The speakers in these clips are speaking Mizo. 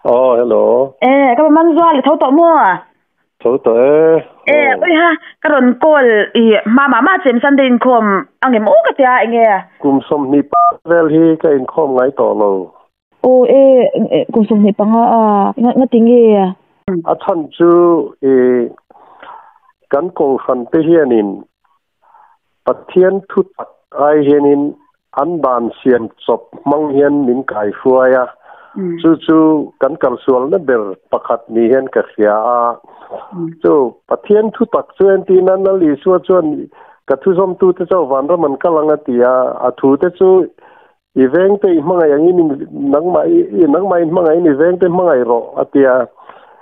Oh, hello. E ka man zual tho to mo. Tho to e. E oi ha ka ron call i ma ma ma chem Sunday in khom angem o ka tia enge. Kum som ni pa vel hi ka in khom ngai to lo. O e kum som ni panga a nga nga tinge. A chan chu e kan ko khan te hianin Pathian thu tak ai hianin an dan siam chop mang hian min kai hruaia. Chu chu kan kal sual na ber pakhat ni hian ka hria a. Chu Pathian thu tak chu en tin an li su chuan ka thu zom tu te chaw van ram an kalanga tia a thu te chu i veng te i hmangai angin nang mai i nang mai hmangai ni veng te hmangai ro atia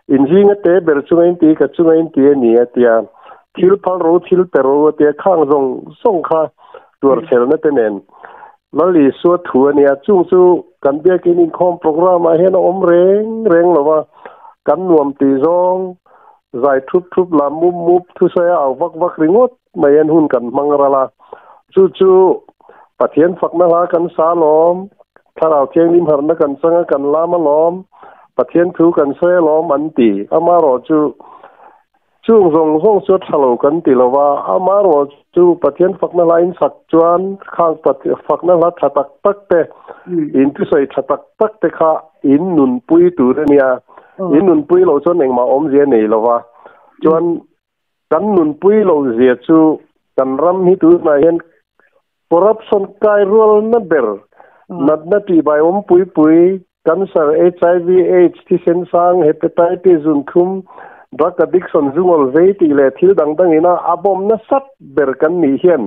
in zinga te ber chunga in ti ka chunga in ti ani atia thil phal ro thil pe ro atia khang zong zong kha tur chel na te nen lali su thu ania chung chu kan biakin in khom program a hian a awm reng reng lova kan nuam ti zawng zai thup thup lam mup mup thu sawi a au vak vak ringawt mai an hun kan hmang ral a chu chu Pathian fakna hla kan sa lawm thlarau thianghlim harna kan changa kan lam a lawm Pathian thu kan sawi a lawm an ti amarawh chu Chung zawng zawng chu a tha lo kan ti lo va, amaherawh chu Pathian fakna hla in sak chuan khang fakna hla tha tak tak te, in thusawi tha tak tak te kha in nunpui tur a nia. In nunpui loh chuan engmah awmzia a nei lo va. Chuan kan nunpui loh zia chu kan ram hi tunah hian corruption kai rualna ber, natna tihbai awm pui pui, cancer, HIV, AIDS, thisen sang, hepatitis, zunthum, drug addiction, zungawl vei tih leh thil dang dangin a a bawm nasat ber kan nih hian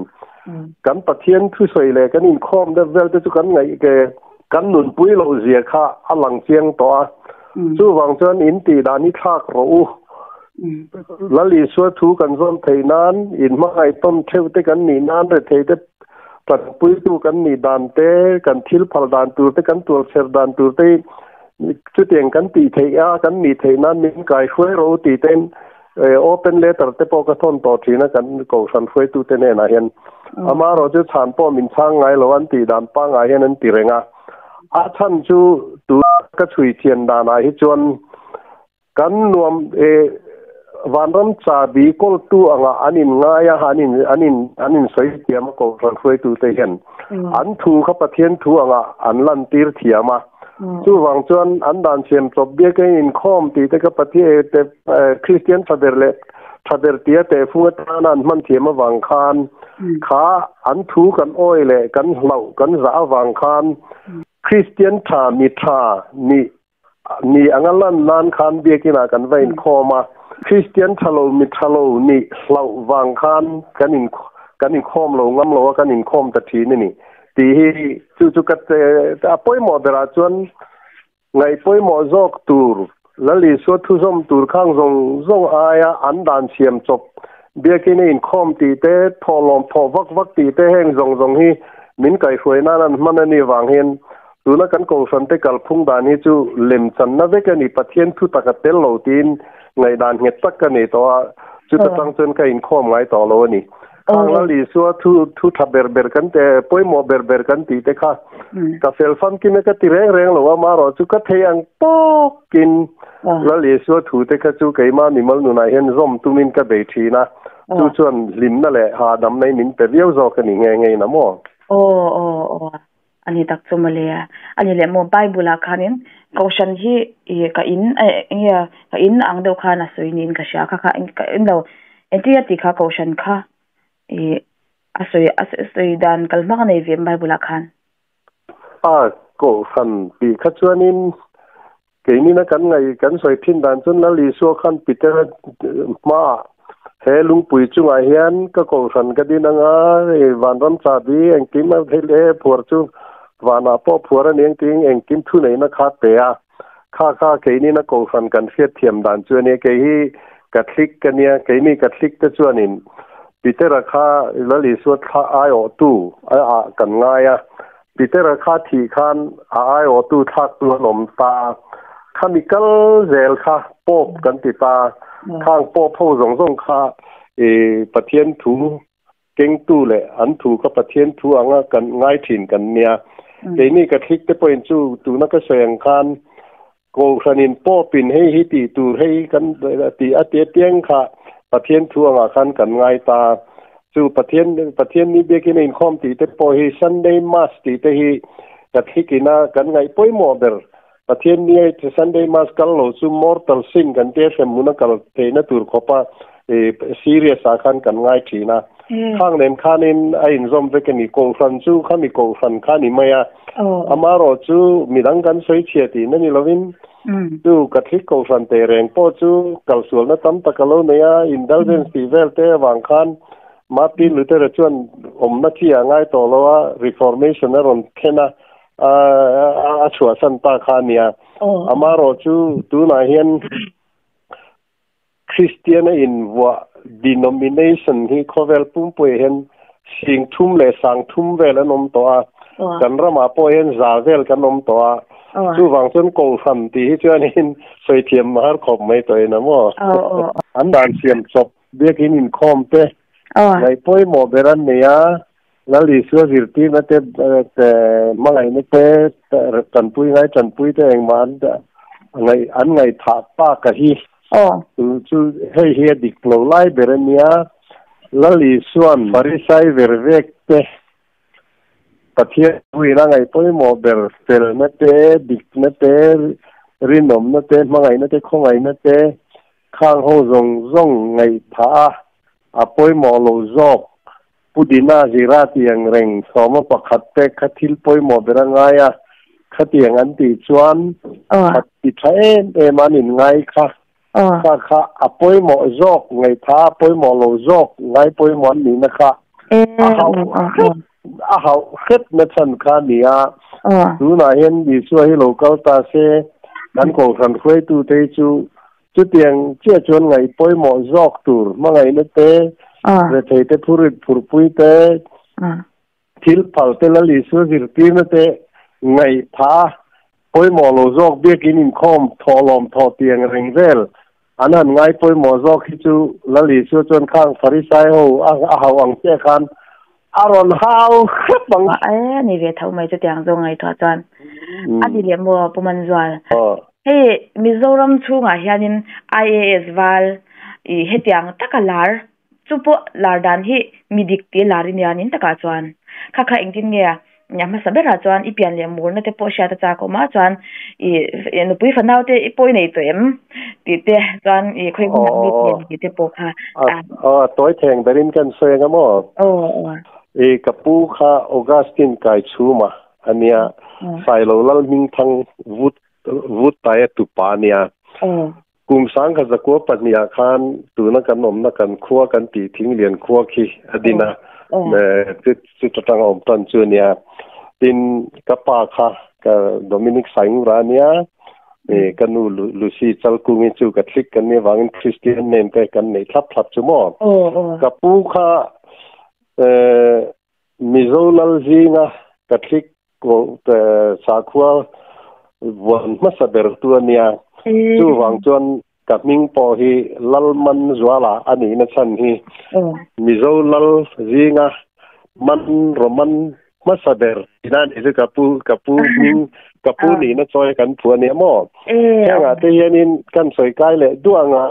kan Pathian thusawi leh kan inkhawm deuh vel te chu kan ngaih ke kan nunpui loh zia kha a lang chiang tawh a. Chuvang chuan in tih dan hi thlak rawh u. Lal Isua thu kan zawn theih nan, in hmangaih tawn theuh te kan nih nan, rethei te tanpuitu kan nih dan te, kan thil phal dan tur te, kan tualchher dan tur te hi chutiang kan tih theih a, kan nih theih nan min kai hruai rawh u tih tein open letter te pawh ka thawn tawh thin a kan kohhran hruaitu te hnenah hian. Amaherawh chu chhan pawh min chhang ngai lo an tih dan pangngai hian an ti reng a. A chhan chu tuna ka chhui chian danah hi chuan Kan nuam e, vanram chabi kawltu anga an in ngai a, an in an in an in sawi thiam a kohhran hruaitute hian an thu kha Pathian thu anga an lantir thiam a. Chuvang chuan an dan siam chawp biak in inkhawm tih te kha Pathian te Kristian tha ber leh tha ber tia tehfung atana an hman thiam avang khan kha an thu kan awi leh kan hlauh kan zah avang khan Kristian tha mi tha nih Ni anga lan nan khan biakinah kan va inkhawm a, Kristian tha lo mi tha lo nih hlauh vang khan kan in kan inkhawm lo ngam lo a, kan inkhawm ta thin a ni tih hi chu chu ka a pawimawh berah chuan ngaih pawimawh zawk tur Lal Isua thuzawm tur khang zawng zawng aia an dan siam chawp biakin a inkhawm tih te, thawhlawm thawh vak vak tih te heng zawng zawng hi min kaihhruai nan an hman a nih vang hian Tuna kan kohhrante kalphung dan hi chu lem channa vek a ni, Pathian thu tak a tel lo tiin ngaihdan nghet tak ka nei tawh a, chuta tang chuan ka inkhawm ngai tawh lo a ni. Khang Lal Isua thu thu tha ber ber kan te, pawimawh ber ber kan tih te kha ka fel famkim e ka ti reng reng lo a, marawh chu ka thei ang tawkin Lal Isua thu te kha chu keimah mimal nunah hian zawm tumin ka bei thin a, chu chuan hlimna leh hahdamna hi min pe viau zawk a ni nghe nghe in a maw? Aw aw aw. A ni tak chu mawle a. A ni leh maw Bible ah khanin Kohhran hi ih ka in eh eng nge ka in ang deuh khan a sawi niin ka hria kha kha ka in lo engtin a tih kha Kohhran kha ih a sawi a sawi dan kal hmak a nei ve Bible ah khan. A Kohhran tih kha chuanin Keinina kan ngaih kan sawi thin dan chuan Lal Isua khan Peter hmaah he lungpui chungah hian ka kohhran ka din anga hei vanram chahbi engkim a thil he phuar chu vanah pawh phuar a ni ang tiin engkim thuneihna kha pe a. Kha kha keinina kohhran kan hriatthiam dan chu a nia. Kei hi Catholic ka nia, keini Catholic te chuanin Peter-a kha Lal Isua thla aiawhtu ah kan ngai a. Peter-a kha thih khan a aiawhtu thlaktu an awm ta. Khami kal zel kha Pope kan ti ta. Khang Pope ho zawng zawng kha i Pathian thu kengtu leh an thu kha Pathian thu anga kan ngai thin kan nia. Keini Catholic te pawhin chu tuna ka sawi ang khan. Kohhranin Pope-in hei hi tih tur hei kan ti a ti apiang kha Pathian thu angah khan kan ngai ta. Chu Pathian Pathian ni biakin a inkhawm tih te pawh hi Sunday Mass tih te hi Catholic ina kan ngaih pawimawh ber. Pathian ni a Sunday Mass kal lo chu mortal sin kan tia hremhmun a kal theihna tur khawpa serious ah khan kan ngai thin a. Khang nen khanin a inzawm vek a ni. Kohhran chu khami Kohhran kha ni mai a. Amaherawh chu midang kan sawi chhia tihna ni lovin chu Catholic Kohhran teh reng pawh chu kalsualna tam tak a lo nei a, indulgence tih vel te avang khan Martin Luther-a chuan awmna chi a ngai tawh lo a, Reformation a rawn thlen a, a chhuahsan ta kha a nia. Amaherawh chu tunah hian Kristiana invuah denomination hi khawvel pumpuiah hian sing thum leh sang thum vel an awm tawh a, kan ramah pawh hian za vel kan awm tawh a, chuvang chuan Kohhran tih hi chuanin sawi thiam har khawp mai tawh in a maw? An dan siam chawp biakin inkhawm te ngaih pawimawh ber an nei a, Lal Isua zirtirna te hmangaihna te tanpui ngai tanpui te engmah an ngaih an ngaihthah tak a hi. Chu chu hei hi a dik lo lai ber a nia. Lal Isua'n Pharisai ver vek te Pathian thuin a ngaih pawimawh ber felna te, dikna te, rinawmna te, hmangaihna te, khawngaihna te khang ho zawng zawng ngaihthah a a pawimawh lo zawk. Pu Dina Zira tih ang reng sawma pakhat te kha thil pawimawh ber a ngai a, khatiang an tih chuan khat ti tha em em an in ngai kha, kha kha a pawimawh zawk, ngaihtha a pawimawh lo zawk, ngai pawimawh an nihna kha a hauh hrep a hauh hrep na chhan kha a ni a, tunah hian Isua hi lo kal ta se kan kohhran hruaitute hi chu Chutiang chiah chuan ngaih pawimawh zawk tur hmangaihna te, rethei te phurit phurpui te, thil phal te Lal Isua zirtirna te ngaih pha pawimawh lo zawk biakin inkhawm thawhlawm thawh tiang reng vel an han ngai pawimawh zawk hi chu Lal Isua chuan khang Pharisai ho a hauh ang chiah khan a rawn hau hrep ang. A ni ve tho mai chutiang zawng ngaihtuah chuan a ni leh maw Pu Manzual. Hei Mizoram chhungah hianin IAS val ih hetiang taka lar chu pawh lar dan hi mi dik tih lar i nia nin takah chuan kha kha engtin nge a hmasa berah chuan i pian leh murna te pawh hriat a chak awm a chuan ih nupui fanau te i pawi nei tawh em tih te chuan ih khawi hmunah nge pian tih te pawh kha a tawi theng berin kan sawi ang a maw? Ih ka pu kha Augustine Kaichhuma a nia Sailo Lalhmingthang vut Vut taia tupa a nia. Kum sangkhat zakua pahnih ah khan tuna kan awmna kan khua kan tih Thinglian khua khi a din a, chu atanga awm tan chu a nia. Tin, ka pa kha ka Dominic Saingura a nia, ka nu Lucy Chalkungi chu Catholic kan nih avangin Christian name te kan neih thlap thlap chu maw. Ka pu kha Mizo lal zinga Catholic sakhua vuan hmasa ber tu a nia. Chuvang chuan ka hming pawh hi Lalmanzuala a nihna chhan hi Mizo lal zinga man Roman hmasa ber tina ni chu ka pu ka pu hming ka pu nihna chawi kan phu a nia maw. Hengah te hianin kan sawi kai leh duah anga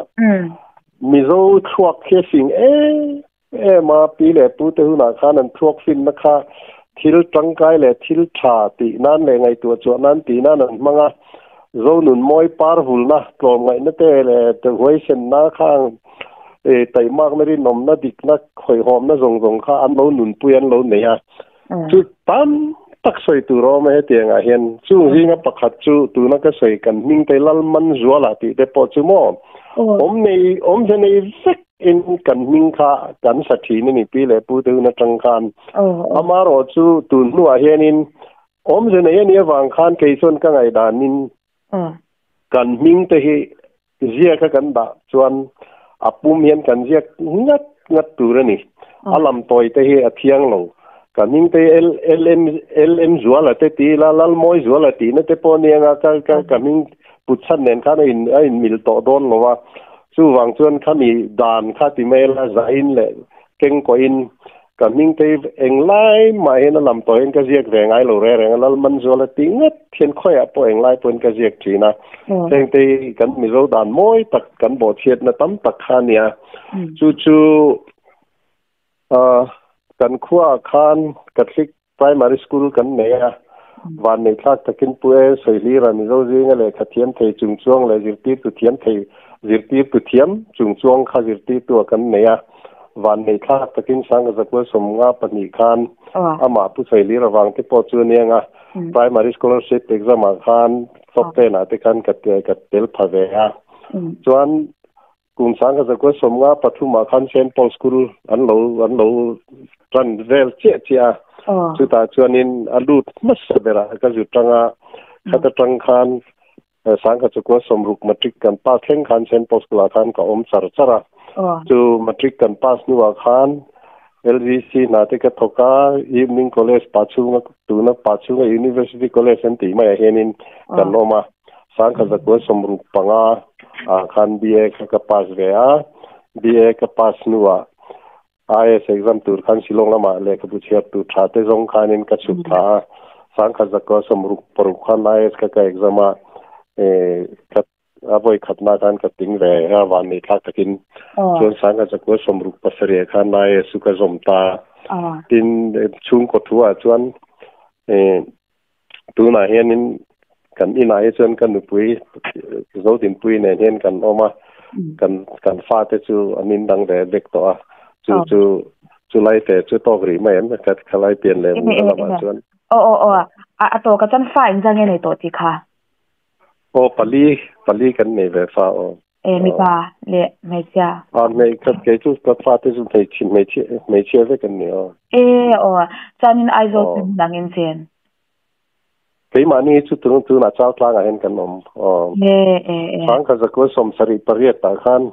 Mizo thluak hi a fing em Em a, pi leh pu te hunah khan an thluak finna kha thil tangkai leh thil tha tih nan leh ngaihtuah chhuah nan tih nan an hmang a. Zonun mawi par vulna, tlawmngaihna te leh huaisenna khang taihmakna rinawmna dikna khawihawmna zawng zawng kha an lo nunpui an lo nei a. Chu tam tak sawi tur a awm a hetiangah hian. Chung zinga pakhat chu tuna ka sawi kan hming te Lalmanzuala tih te pawh chu maw awm nei awmze nei vek in kan hming kha kan sa thin a ni pi leh pu te hun atang khan. Amaherawh chu tun hnuah hianin awmze nei a nih avang khan kei chuan ka ngaihdanin kan hming te hi Ziaka kan dah chuan a pum hian kan ziak ngat ngat tur a ni. A lam tawi te hi a thiang lo. Ka hming te hi LM LM Zuala te ti ila, Lalmawi Zuala tihna te pawh a ni anga ka ka ka hming put chhan nen khan a in a inmil tawh dawn lo a. Chuvang chuan khami dan kha ti mai ila zain leh kengkawhin. Ka hming te hi englai mah hian a lam tawh hian ka ziak ve ngai lo reng reng a, Lalmanzuala tih ngat hian khawiah pawh englai pawhin ka ziak thin a. Heng te hi kan Mizo dan mawi tak kan bawhchhiatna tam tak kha a nia. Chu chu kan khuaah khan Catholic Primary School kan nei a, vannei thlak takin Pu E Sawihlira Mizo zinga lehkha thiam thei chung chuang leh zirtirtu thiam thei zirtirtu thiam chung chuang kha zirtirtu a kan nei a, vannei thlak takin Sangha Zakual 52 khan amah Pu Sawihlira vang te pawh chu a niang a, Primary Scholarship Exam ah khan top ten ah te khan ka tel pha ve a, chuan Kum 1953 ah khan Saint Paul School an lo an lo tan vel chiah chiah a. Chutah chuanin a lut hmasa berah ka zu tang a, khata tang khan 1960 matric kan pass thleng khan Saint Paul School ah khan ka awm char char a. Chu matric kan pass hnuah khan LVC hna te ka thawk a, Evening College Pachhunga tuna Pachhunga University College an tih maiah hianin kan awm a. 1965 ah khan BA kha ka pass ve a, BA ka pass hnuah IAS exam tur khan Shillong lamah lehkhabu chhiar tur tha te zawng khanin ka chhuk thla a, 1966 khan IAS kha ka exam a, ka a vawi khatna khan ka ting ve a, van nei thlak takin chuan 1967 khan IAS chu ka zawm ta. Tin, chhungkaw thuah chuan Tunah hianin kan inah hi chuan ka nupui Zodinpui nen hian kan awm a, kan kan fate chu an indang ve vek tawh a, chu chu chu lai te chu tawk rih mai em ka khalai pian leh muna lamah chuan. Aw aw aw a tawk a chuan fa engzah nge nei tawh tih kha? Aw pali pali kan nei ve fa aw. E mipa leh hmeichhia. A hmeichhe kei chu ka fate chu hmeichhe hmeichhe hmeichhia vek an ni aw. E aw chuanin Aizawl chu hmun angin chen. Keimahni hi chu tun tunah chau tlangah hian kan awm aw. E e e. 1978 ah khan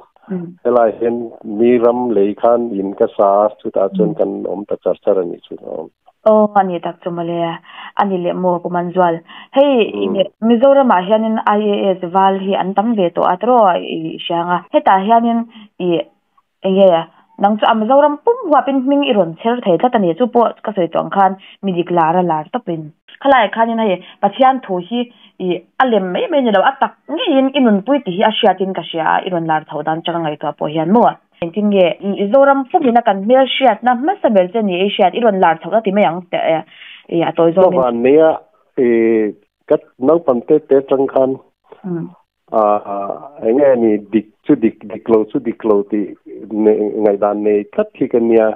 helai hian mi ram lei khan in ka sa a chutah chuan kan awm ta char char a nih chu aw. Aw a ni tak chu mawle a ni leh maw Pu Manzual. Hei Mizoramah hianin IAS val hi an tam ve tawh a tiraw i hria ang a. Hetah hianin i enge nang chu a Mizoram pum huapin hming i rawn chher thei tlat a ni. Chu pawh ka sawi tawh ang khan mi dik lar a lar tawpin. Khalaiah khanin hei Pathian thu hi i a lem mai mai ni lo a tak ngeiin i nunpui tih hi a hriatin ka hria a i rawn lar tho dan changa ngaihtuah pawh hian maw. Engtin nge Zoram pumina kan hmel hriatna hmasa ber che ni ei hriat i rawn lar chhoh ta ti mai ang teh e a tawi zawmin. Ka van nei a e ka naupang te te atang khan a enge ni dik chu dik dik lo chu dik lo tih ngaihdan nei tlat hi ka nia.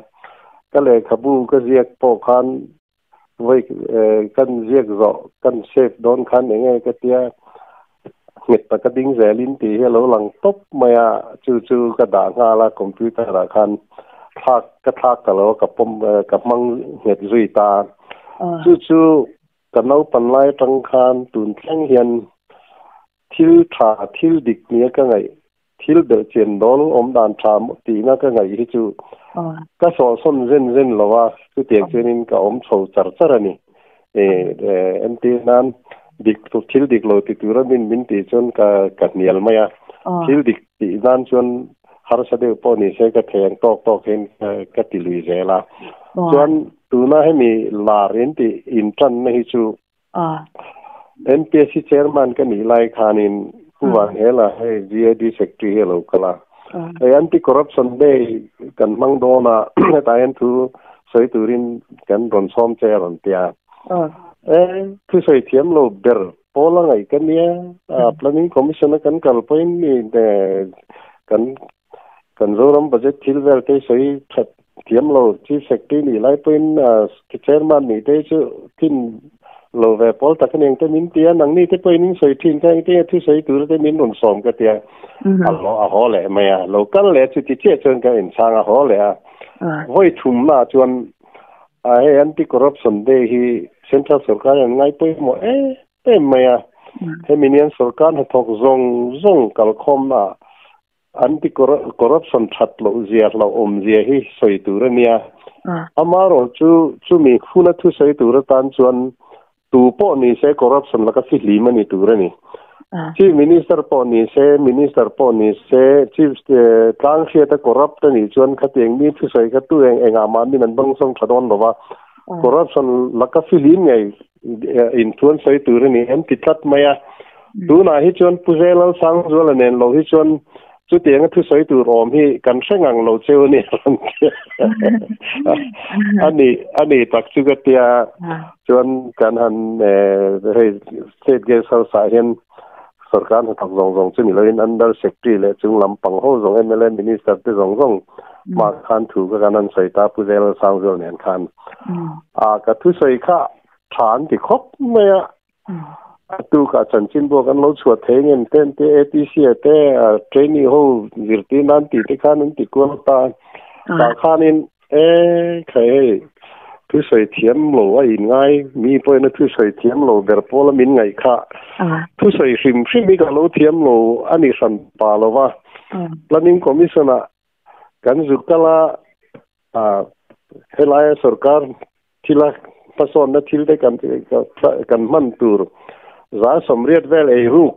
Ka lehkhabu ka ziak pawh khan Vawi kan ziak zawh kan save dawn khan eng nge ka tia nghet taka ding zelin tih hi a lo lang tawp mai a, chu chu ka dah nghal a computer ah khan thlak ka thlak ta lo a ka pawm ka hmang nghet zui ta. Chu chu ka naupan lai atang khan tun thleng hian Thil tha, thil dik nia ka ngaih, thil belhchian dawl awm dan tha tihna ka ngaih hi chu ka sawhsawn zen zen lo a, chutiang chuanin ka awm chho char char a ni. Entir nan dik thil dik lo ti tura min min tih chuan ka ka hnial mai a, thil dik tih nan chuan harsa deuh pawh ni se ka thei ang tawk tawk hian ka ti lui zel a. Chuan tuna hemi lar in tih intanna hi chu MPSC chairman ka nih lai khanin Pu Vanghela hei GAD secretary hi a lo kal a. Hei anti corruption day kan hmang dawn a hetah hian thu sawi turin kan rawn sawm che a rawn ti a. E thu sawi thiam lo ber pawl a ngaih ka nia planning commission a kan kal pawhin mi kan Kan Zoram budget thil vel te sawi that thiam lo Chief Secretary nih lai pawhin Chairman nih te chu thin lo ve pawl tak a ni ang te min ti a, nangni te pawhin in sawi thin kha engtin nge thu sawi tur te min rawn sawm ka ti a, a lo a haw leh mai a, lo kal leh chuti chiah chuan ka inchhang a haw leh a, vawi thumnaah chuan hei anti corruption day hi Central sorkar hian ngai pawimawh em em mai a, hemi nian sorkar hnathawk zawng zawng kalkhawmnaah Anti corruption that loh zia hlauhawm zia hi sawi tur a nia. Amaherawh chu chumi huna thu sawi tur atan chuan tu pawh ni se corruption laka fihlim a ni tur a ni. Chief Minister pawh ni se, Minister pawh ni se, Chief tlang hriata corrupt a nih chuan khatiang mi thusawi kha tu eng engah mah min an dawng sawng tha dawn lo va, corruption laka filim ngei in thu an sawi tur a ni an ti tlat mai a. Tunah hi chuan Pu Zelal Sangzuala nen lo hi chuan chutianga thusawi tur awm hi kan hre ngang lo cheu a ni rawn ti a ni a ni tak chu ka tia chuan kan han hei state guest house ah hian sarkar hnathawk zawng zawng chu ni loin under secretary leh chung lampang ho zawng MLA minister te zawng zawng mah khan thu ka kan an sawi ta Pu Zelal Sangzuala nen khan a ka thusawi kha tha an ti khawp mai a. A tukah chanchin pawh kan lo chhuah thei ngem te an ti ATC ah te trainee ho zirtir nan tih te khan an ti kual ta. Tah khanin e khai hei thusawi thiam lo a inngai mi pawhin a thusawi thiam lo ber pawl a min ngaih kha. Thusawi hrim hrim hi ka lo thiam lo a ni hran pa lo va. Planning Commission ah kan zuk kal a helaia sorkar thila hmasawnna thil te kan kan hman tur za sawmriat vel ei ruk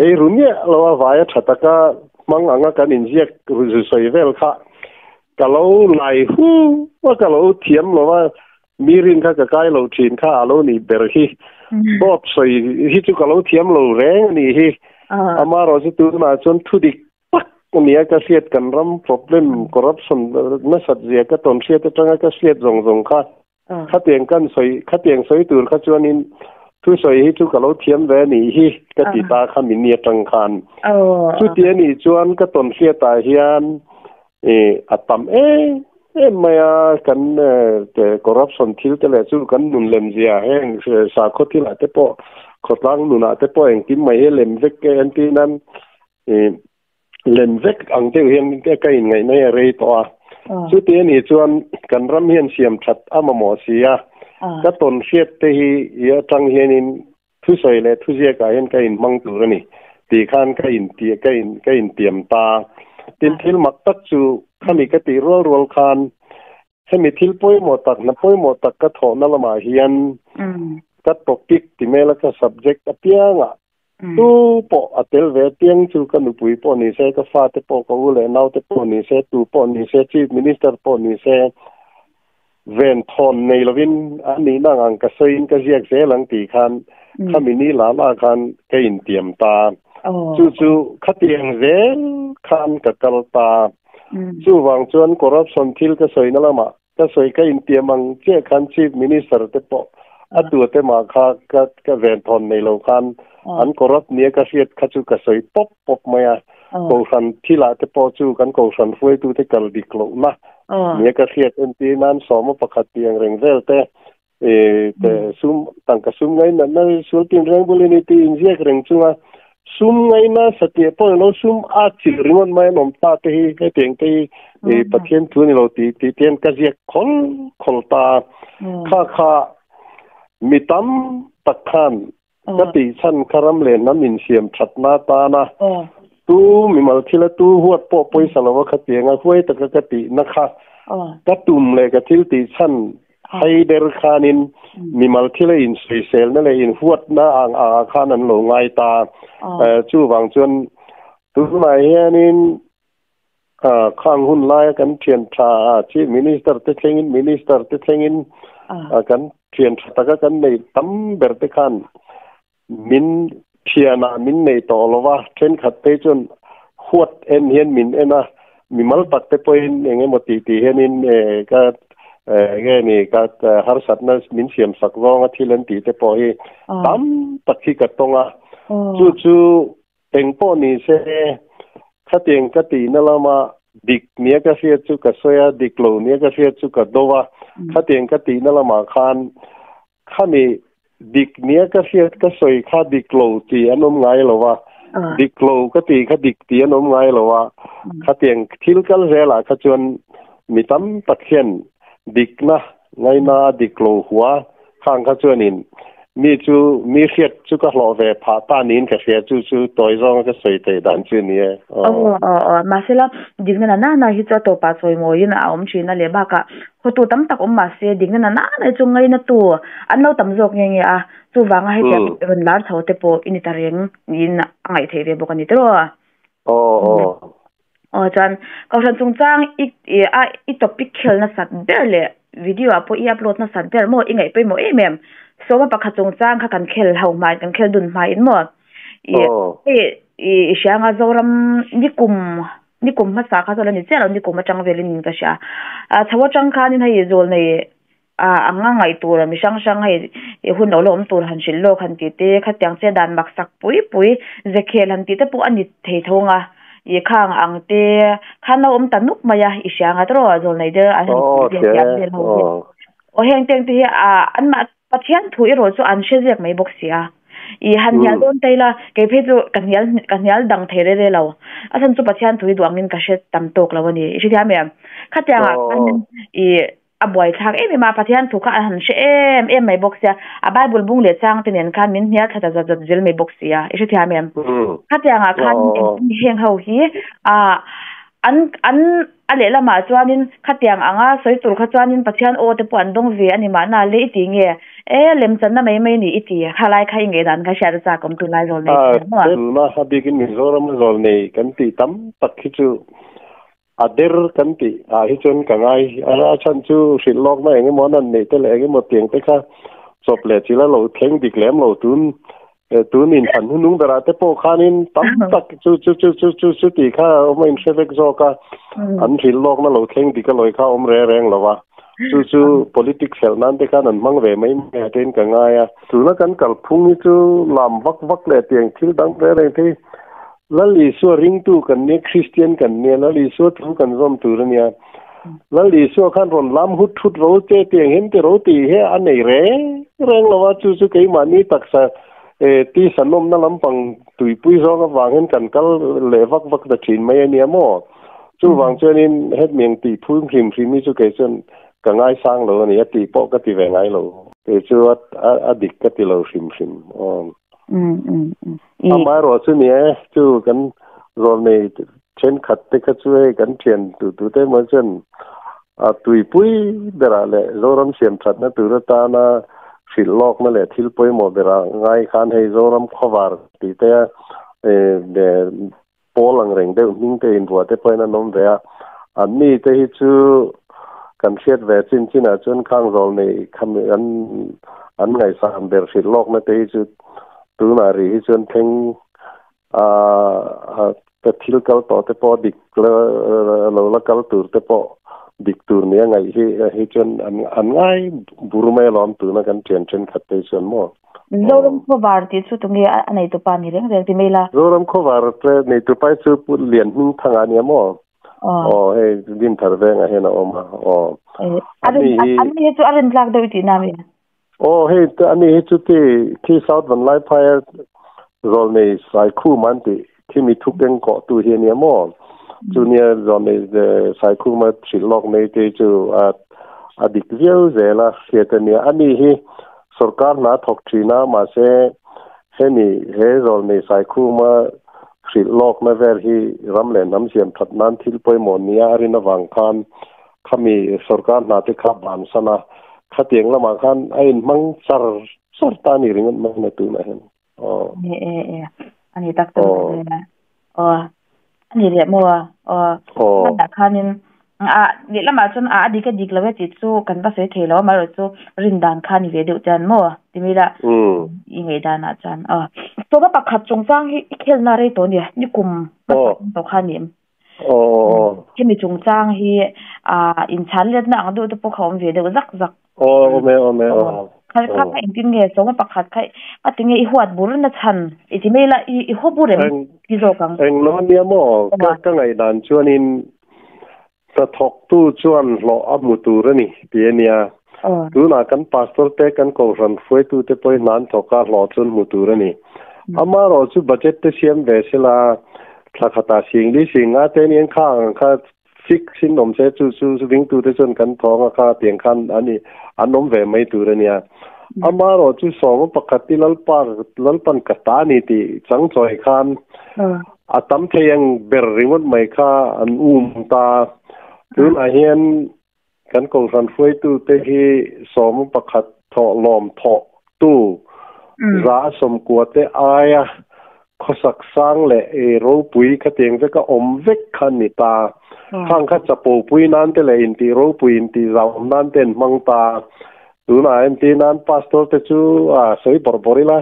ei ru miah lo a vaia tha taka hmang anga kan inziak zu sawi vel kha ka lo lai hu a ka lo thiam lo a mi rin kha ka kai lo thin kha a lo nih ber hi dawt sawi hi chu ka lo thiam lo reng a nih hi amaherawh chu tunah chuan thudik Tak nia ka hriat kan ram problem corruption nasat zia ka tawn hriat atanga ka hriat zawng zawng kha khatiang kan sawi khatiang sawi tur kha chuanin thusawi hi chu ka lo thiam ve anih hi ka ti ta kha mini atang khan chuti anih chuan ka tawn hriatah hian a tam em em mai a kan corruption thil te leh chu kan nun lem zia heng sakhaw thilah te pawh khawtlang nunah te pawh engkim mai hi lem vek e entir nan lem vek ang deuh hian ka inngaihna hi a rei tawh a. Chuti a nih chuan kan ram hian siam that a mamawh si a, ka tawn hriat te hi i atang hianin thusawi leh thuziakah hian ka inhmang tur a ni tih khan ka inti ka in ka intiam ta. Tin, thil mak tak chu khami ka tih rual rual khan hemi thil pawimawh tak hna pawimawh tak ka thawhna lamah hian ka topic ti mela ka subject apiangah Tu pawh a tel ve piang chu ka nupui pawh ni se, ka fate pawh, ka u leh naute pawh ni se, tu pawh ni se, Chief Minister pawh ni se, ven thawn nei lovin a nihna ang ang ka sawiin ka ziak zel ang tih khan khami ni la la khan ka intiam ta. Chu chu khatiang zel khan ka kal ta. Chuvang chuan corruption thil ka sawina lamah ka sawi ka intiam ang chiah khan Chief Minister te pawh a tu te mah kha ka ka ven thawn nei lo khan an corrupt nia ka hriat kha chu ka sawi pawp pawp mai a. Kohhran thilah te pawh chu kan kohhran hruaitu te kal dik lohna nia ka hriat entir nan sawma pakhat tih ang reng vel te te sum tangka sum ngainatna sual tin reng bul a ni tih inziak reng chunga sum ngaina satliah pawh ni lo sum a chilh ringawt mai an awm ta te hi hetiang te hi Pathian thu a ni lo tih tih te hian ka ziak khawl khawl ta kha kha mi tam tak khan ka tih chhan kha ram leh hnam insiam thatna tana tu mimal thila tu huat pawh pawisa lova khatianga huai taka ka tihna kha ka tum leh ka thil tih chhan Hai ber khanin mimal thila insawiselna leh inhuatna ang angah khan an lo ngai ta. Chuvang chuan tunah hianin khang hun laia kan thian tha Chief Minister te thlengin Minister te thlengin kan thian tha taka kan nei tam ber te khan min thianah min nei tawh lo va, thenkhat phei chuan huat en hian min en a, mimal tak te pawhin eng emaw tih tih hianin ka nge ni ka harsatna min siam sak zawnga thil an tih te pawh hi tam tak hi ka tawng a, chu chu eng pawh ni se khatiang ka tihna lama dik nia ka hriat chu ka sawi a, dik lo nia ka hriat chu ka do a, khatiang ka tihna lamah khan Khami dik nia ka hriat ka sawi kha dik lo tih an awm ngai lo a, dik lo ka tih kha dik tih an awm ngai lo a, khatiang thil kal zelah kha chuan mi tam tak hian dikna ngaina a dik lo hua khang kha chuanin Mi chu mi hriat chu ka hlawh ve phah ta niin ka hria chu chu tawi zawnga ka sawi theih dan chu a ni e. Aw aw aw mahsela dikna na na na hi chu a tawpah chawimawiin a awm thin a leh bakah hotu tam tak awm mahse dikna na na na hi chu ngaina tu an lo tam zawk nge nge a chuvanga hetiang rawn lar chho te pawh i ni ta reng niin a ngaih theih ve bawk a ni tiraw? Aw aw. Aw chuan Kohhran chungchang i a i topic khel nasat ber leh video ah pawh i upload nasat ber maw i ngaih pawimawh em em sawma pakhat chungchang kha kan khel ho hmai kan khel dun hmaiin maw i hei i i hria anga Zoram nikum nikum hmasa kha chuan a ni chiah lo nikum atang velin in ka hria a chho atang khanin hei zawl nei a anga ngaih tur mi hrang hrang hei i hun lo la awm tur han hrilh lawk han tih te khatiang che dan mak sak pui pui ze khel han tih te pawh a ni thei tho ang a i khang ang te khan lo awm ta nuk mai a i hria ngat rawh zawl nei der an han tih vel thiam vel ho hi aw heng te ang te hi a an mah Pathian thu erawh chu an hre ziak mai bawk si a i han hnial dawn ta ila kei phei chu ka hnial ka hnial dang thei re re lo a chhan chu Pathian thu hi duh angin ka hre tam tawk lo a ni i hrethiam em khatiangah khan i A buaithlak em em a, Pathian thu kha a han hre em em mai bawk sia, a Bible bung leh chang te nen khan min hnial thla ta zat zat zel mai bawk sia, i hrethiam em? Khatiangah khan engtin heng ho hi ah an an a lehlamah chuanin khatiang anga sawi tur kha chuanin Pathian aw te pawh an dawng ve a ni mahna le i ti nge? E lemchanna mai mai ni i ti, khalai kha i ngei dan kha hriat a chak awm tunlai zawl nei te maw? Tuna a bikin Mizoram a zawl nei kan tih tam tak hi chu A der kan tih ah hi chuan ka ngai a, a chhan chu hrilh lawkna eng emaw an han neih te leh eng emaw tiang te kha chawp leh chil a lo thleng dik lem lo tun tun inthlan hunung berah te pawh khanin tam tak chu chu chu chu chu chu tih kha a awm a inhre vek zawk a, an hrilh lawkna lo thleng dik a lawi kha a awm reng reng lo a, chu chu politics helh nan te khan an hmang ve mai mai ah tein ka ngai a. Tuna kan kalphung hi chu lam vak vak leh tiang thil dang reng reng te hi Lal Isua ringtu kan nia, Kristian kan nia, Lal Isua thu kan zawm tur a nia. Lal Isua khan rawn lam hut thut ro che tiang hian ti ro tih hi a nei reng reng lo a, chu chu keimahni taksa tisa nawmna lampang tuipui zawng avang hian kan kal leh vak vak ta thin mai a nia maw? Chuvang chuanin hetiang tih phung hrim hrim hi chu kei chuan ka ngaisang lo a ni, a tih pawh ka ti ve ngai lo. Kei chu a dik ka ti lo hrim hrim. Amaherawh chu ni e, chu kan zawlnei thenkhat te kha chu hei kan thian tu tu te emaw chuan a tuipui berah leh Zoram siam thatna tur atana hrilh lawkna leh thil pawimawh berah ngai khan hei Zoram khawvar tih te pawl ang reng deuh hming te invuah te pawhin an awm ve a, an ni te hi chu kan hriat ve chin chinah chuan khang zawl nei khami an an ngaihsan ber hrilh lawkna te hi chu tunah rih hi chuan thleng a ka thil kal tawh te pawh dik lo la kal tur te pawh dik tur nia ngaih hi hi chuan an an ngai bur mai alawm tuna kan thian thenkhat te hi chuan maw. Zoram Khawvar tih chu tunge a neitupa ni reng reng ti mai la. Zoram Khawvar te neitupa hi chu Pu Lianhming Thanga nia maw? Aw hei Dinthar vengah hian a awm a aw. Ani hi Ani hi chu a rin tlak deuh i tih na mi? Aw hei ani hi chu ti khi South Vanlaiphai zawlnei Saikhum an tih khi mi thu keng kawh tu hi ania maw? Chu nia zawlnei Saikhuma hrilh lawk nei te chu a a dik viau zel a hriat ania. Ani hi Sorkar hna thawk thin a, mahse hemi he zawlnei Saikhuma hrilh lawkna vel hi ram leh hnam siam that nan thil pawimawh nia a rin avang khan khami sorkar hna te kha bansan a, khatiang lamah khan a inhmang char char ta a ni ringawt mai na tunah hian. Aw. E e e ani tak chu aw ani leh maw aw hmanah khanin a lehlamah chuan a dik a dik lo e tih chu kan va sawi thei lo a amaherawh chu rin dan kha ni ve deuh chuan maw ti mai ila i ngaih danah chuan aw sawma pakhat chungchang hi i khelna rei tawh a nia nikum hmasa tawh kha a ni em hemi chungchang hi inchhan letna ang deuh te pawh kha awm ve deuh zak zak. Aw awm e awm e aw. Kha kha kha engtin nge sawma pakhat kha a tinge i huat bur na chhan i ti mai la i i haw bur em ti zawk ang. Eng lo ania maw ka ka ngaihdan chuanin hnathawktu chuan hlawh a hmu tur a ni ti ania. Tunah kan pastor te kan kohhran hruaitu te pawhin hna an thawk a hlawh chu an hmu tur a ni. Amaherawh chu budget te siam ve sela thla khatah singli singa te aniang kha ang kha Fix in awm se chu chu ringtu te chuan kan thawng a kha tiang khan an i an awm ve mai tur a nia. Amarawh chu sawma pakhat i Lalpa Lalpan ka ta a ni tih chang chawi khan a tam thei ang ber ringawt mai kha an um ta. Tunah hian kan kohhran hruaitute hi sawma pakhat thawh lawm thawh tu za sawmkua te aia khawsak sang leh ropui khatiang veka awm vek kha an ni ta. Khang kha chapopui nan te leh intih ropui intih zauhawm nan te an hmang ta. Tunah entir nan pastor te chu a sawi bawrh bawrh ila,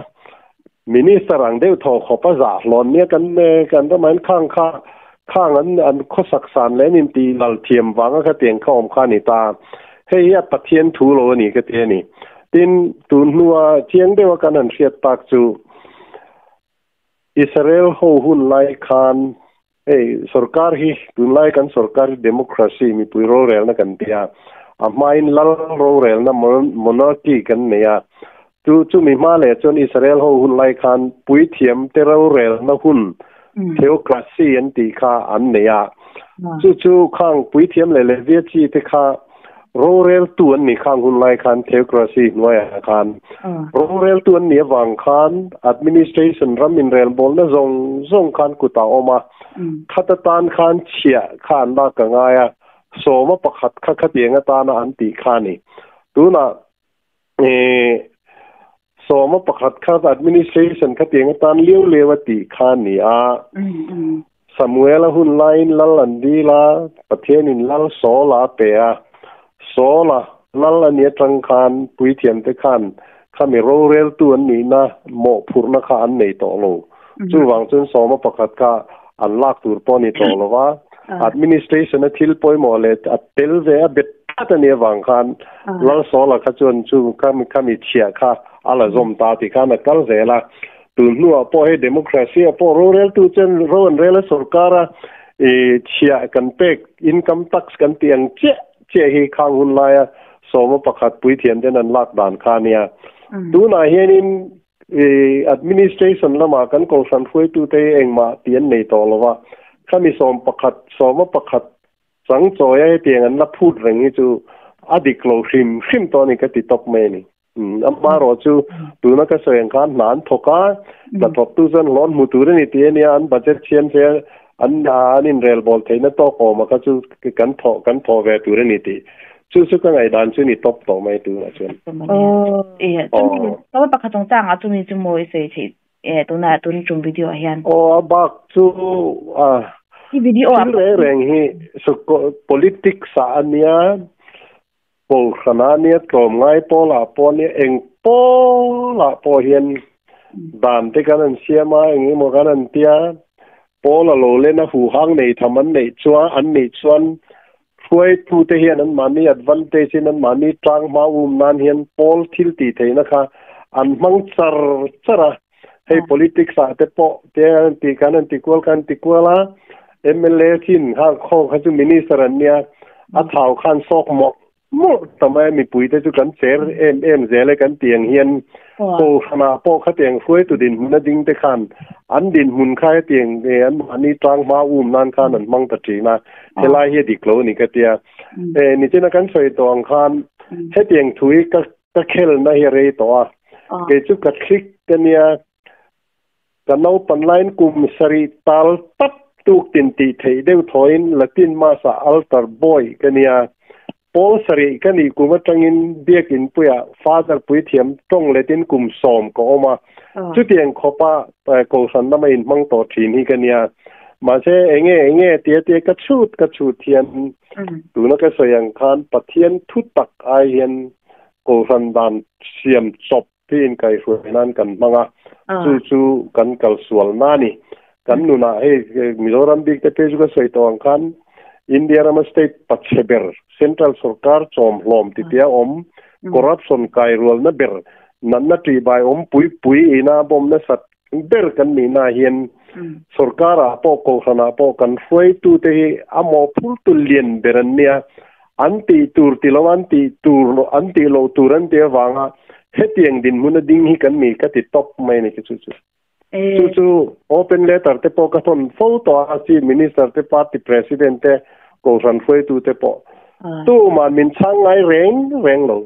minister ang deuh thaw khawp a zah hlawn nia kan kan ramah hian khang kha khang an an khawsak san leh an intih lal thiam vanga khatiang kha awm kha a ni ta. Hei hi a Pathian thu lo a ni ka ti a ni. Tin, tun hnua chiang deuha kan han hriat tak chu Israel ho hun lai khan hei sorkar hi tunlai kan sorkar hi democracy mipui rorelna kan ti a, a hmain lal rorelna monarchy kan nei a, chu chumi hma leh chuan Israel ho hun lai khan puithiam te rorelna hun theocracy an tih kha an nei a, chu chu khang puithiam leh levia chi te kha Roreltu an nih khang hun lai khan theocracy hnuaiah khan roreltu an nih avang khan administration ram inrelbawlna zawng zawng khan kut a awm a, khat atan khan chhiah kha an lak a ngai a, sawma pakhat kha khatiang atana an tih kha a ni. Tunah sawma pakhat kha administration khatiang atan liau liau a tih kha a ni a. Samuela hun laiin lal an dil a, Pathianin lal Saula a pe a. Saula lal a nih atang khan puithiamte khan khami roreltu an nihna mawhphurhna kha an nei tawh lo. Chuvang chuan sawma pakhat kha an lak tur pawh a ni tawh lo va. Administration a thil pawimawh leh a tel ve a bet tlat a nih avang khan lal Saula kha chuan chu khami chhiah kha a la zawm ta tih khan a kal zel a. Tun hnuah pawh hei democracy ah pawh roreltu chuan ro an rel a sorkar a i chhiah kan pek income tax kan tih ang chiah chiah hi khang hun laia sawma pakhat puithiam ten an lak dan kha a nia. Tunah hianin i administration lamah kan kohhran hruaitute hi engmah tih an nei tawh lo va, khami sawm pakhat sawma pakhat chang chawi a hetiang an la phut reng hi chu a dik lo hrim hrim tawh a ni ka ti tawp mai a ni. Amaherawh chu tuna ka sawi ang khan hna an thawk a, hna thawktu chuan hlawn hmu tur a ni tih a nia, an budget siam se an an inrelbawl theihna tawk awm a kha chu kan thawh kan thawh ve tur a ni tih chu chu ka ngaihdan chu ni tawp tawh mai tunah chuan. Aw, chumi tawp pakhat chungchangah chumi chu maw i sawi theih e tunah tun tum video ah hian. Aw a bak chu a I video thil reng reng hi politics ah a nia. Kohhrana nia tlawmngai pawlah pawh nia eng pawlah pawh hian dan te kan an siam a, eng emaw kan an tia, pawl a lo len a huhang nei tham an neih chuan an neih chuan hruaitute hian anmahni advantage in anmahni tlang hma um nan hian pawl thil tih theihna kha an hmang char char a, hei politics ah te pawh te an tih kan an ti kual kan ti kual a, mla chin hang khaw kha chu minister an nia a thau khan sawk mawlh mawlh ta mai a mipui te chu kan cher em em zel e kan tih ang hian kohhranah pawh khatiang hruaitu dinhmun a ding te khan an dinhmun kha hetiang an mahni tlang hma um nan khan an hmang ta thin a helai hi a dik lo a ni ka tia e nichina kan sawi tawh ang khan hetiang thu hi ka ka khelna hi a rei tawh a kei chu ka thlik ka nia Ka naupan laiin kum sarih tal tap tuk tin tih theih deuh thawiin Latin Mass ah altar boy ka nia. Pawl sarih ka nih kum atangin Biakin puiah Father puithiam tawng letin kum sawm ka awm a. Chutiang khawpa Kohhran lama inhmang tawh thin hi ka nia. Mahse enge enge tia tia ka chhut ka chhut hian tuna ka sawi ang khan Pathian thu tak ai hian Kohhran dan siam chawp Hi inkaihhruai nan kan hmang a, chu chu kan kal sual na a ni. Kan nunah hei Mizoram bik te phei chu ka sawi tawh ang khan India rama state pachhe ber, central sorkar chawm hlawm ti tia awm, corruption kairualna ber, natna ṭihbai awm pui pui ina bawm nasat ber kan nihna hian sorkarah pawh kohhranah pawh kan hruaitute hi a mawhphurtu lian ber an nia. An tih tur ti lo an tih tur an tih loh tur an tih avanga hetiang dinhmun a ding hi kan ni ka ti tawp mai a ni chu chu. Chu chu open letter te pawh ka thawn fo tawh a, Chief Minister te party president te kohhran hruaitu te pawh tuman min chhang ngai reng reng lo.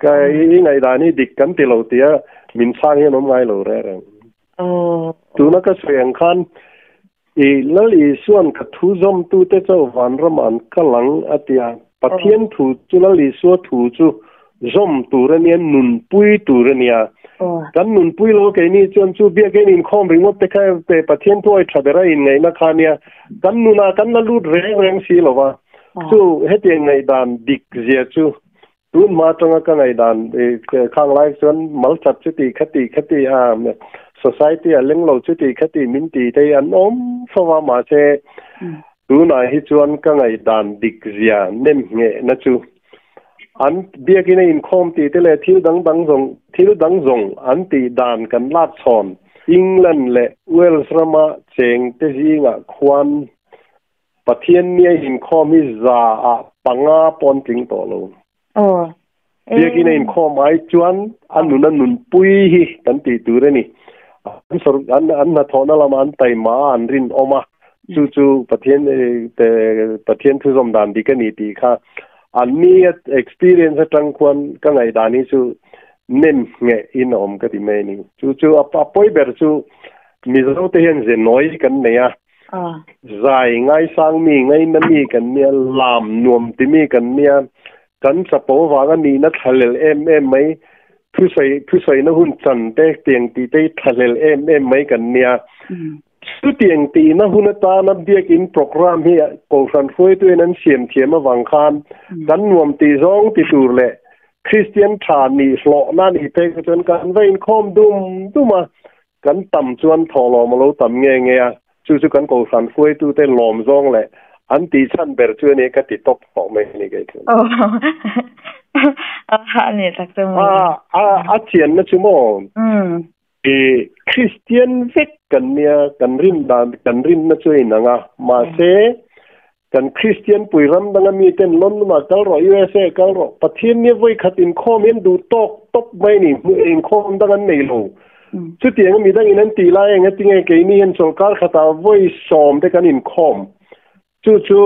Ka i ngaihdan hi dik kan ti lo tia min chhang hian awm ngai lo reng reng. Tuna ka sawi ang khan i Lal Isua'n ka thu zawmtute chauh vanram an kal ang a ti a, Pathian thu chu Lal Isua thu chu zawm tur a nia, nunpui tur a nia. Kan nunpui lo keini chuan chu biakin inkhawm ringawt te kha Pathian thu awi tha bera inngaihna kha a nia, kan nunah kan la lut reng reng si lo va. Chu hetiang ngaihdan dik zia chu tun hma atanga ka ngaihdan khang lai chuan malchat chuti khati khati a society a leng lo chuti khati min ti te hi an awm fo va mahse tunah hi chuan ka ngaihdan dik zia nem nghehna chu an biakin a inkhawm tih te leh thil dang dang zawng thil dang zawng an tih dan kan lak chhawn England leh Wales rama cheng te zingah khuan Pathian nia inkhawm hi za ah panga pawn tling tawh lo. Aw. Biakin a inkhawm ai chuan a nun a nunpui hi kan tih tur a ni. An sawr an an hnathawhna lamah an taima a an rinawm a, chu chu Pathian Pathian thuzawm dan dik a ni tih kha an ni experience atang khuan ka ngaihdan hi chu nem ngheh in a awm ka ti mai a ni. Chu chu a pawi ber chu Mizo te hian ze nawi kan nei a, Zai ngaisang mi, ngaina mi kan nia, lam nuam ti mi kan nia, kan chapo vanga nihna thlahlel em em mai, thusawi thusawina hun chan te tiang tih te hi thlahlel em em mai kan nia. Chutiang tihna hun atana biakin program hi Kohhran hruaituin an siam thiam avang khan kan nuam tih zawng ti tur leh Kristian tha nih hlawhna nih phei kha chuan kan va inkhawm dum dum a, Kan tam chuan thawhlawm a lo tam nge nge a, chu chu kan Kohhran hruaitute lawm zawng leh an tih chhan ber chu a ni ka ti tawp tawh mai a ni kei chuan. A ni tak chu maw. A a chianna chu maw? I Kristian vek kan nia, kan rin dan kan rinna chu a inang a, mahse Kan Kristian pui ram danga miten London ah kal rawh, USA ah kal rawh, Pathian nia vawi khat inkhawm hi an duh tawk tawp mai a ni, hmuh inkhawm dang an nei lo. Chutiang a midangin an tih lai eng atinge keini hian chawlhkar khatah vawi sawm te kan inkhawm. Chu chu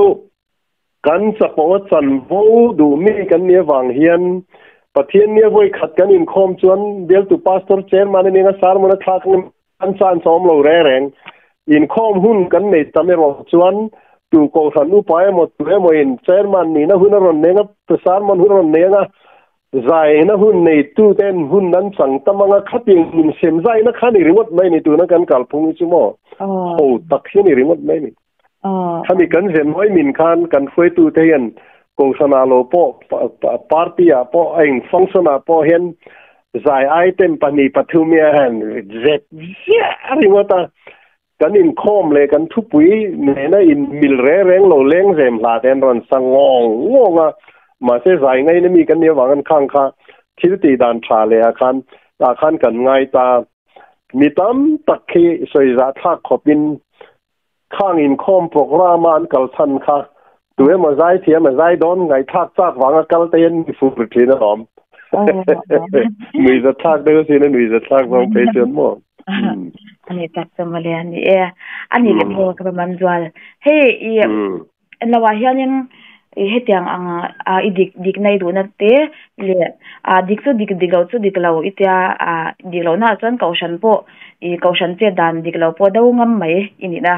kan chapo a chanvo duh mi kan nih avang hian Pathian nia vawi khat kan inkhawm chuan bialtu Pastor Chairman a nia nga sermon a thlak ang An chance a awm lo reng reng. Inkhawm hun kan nei tam erawh chuan tu kohhran upa emaw tu emaw in chairman nihna hun a rawn nei anga, sermon hun a rawn nei anga, zaina hun neitu ten hun an chang tam anga khatiang min sem zaina kha ni ringawt mai ni tuna kan kalphung hi chu maw ho tak hi a ni ringawt mai ni. Khami kan zem nuai min khan kan hruaitu te hian kohhran ah lo pawh party ah pawh a eng function ah pawh hian zai item pahnih pathum hi a han zep ziah ringawt a, kan inkhawm leh kan thupui nena in mil reng reng lo leng zem hla te an rawn sa ngawng ngawng a, mahse zai ngaina mi kan nih avang an khang kha thil tih dan tha leh ah khan tah khan kan ngai ta mi tam tak khi sawi zah thlak khawpin Khang inkhawm program a an kal chhan kha tu emaw zai thiam a zai dawn ngaihthlak chak vanga kal te hian mi fur thin alawm. Nui za thlak deuh asin a nui za thlak zawng phei chuan maw. Ani tak chu mawle ani e. Ani leh pawh ka va man zual. Hei i Lo ah hianin i hetiang ang a i dik dikna i duhna te leh ah dik chu dik dik loh chu dik lo i tia ah dik lohna ah chuan kohhran pawh ih kohhran chet dan dik lo pawh do ngam mai i nihna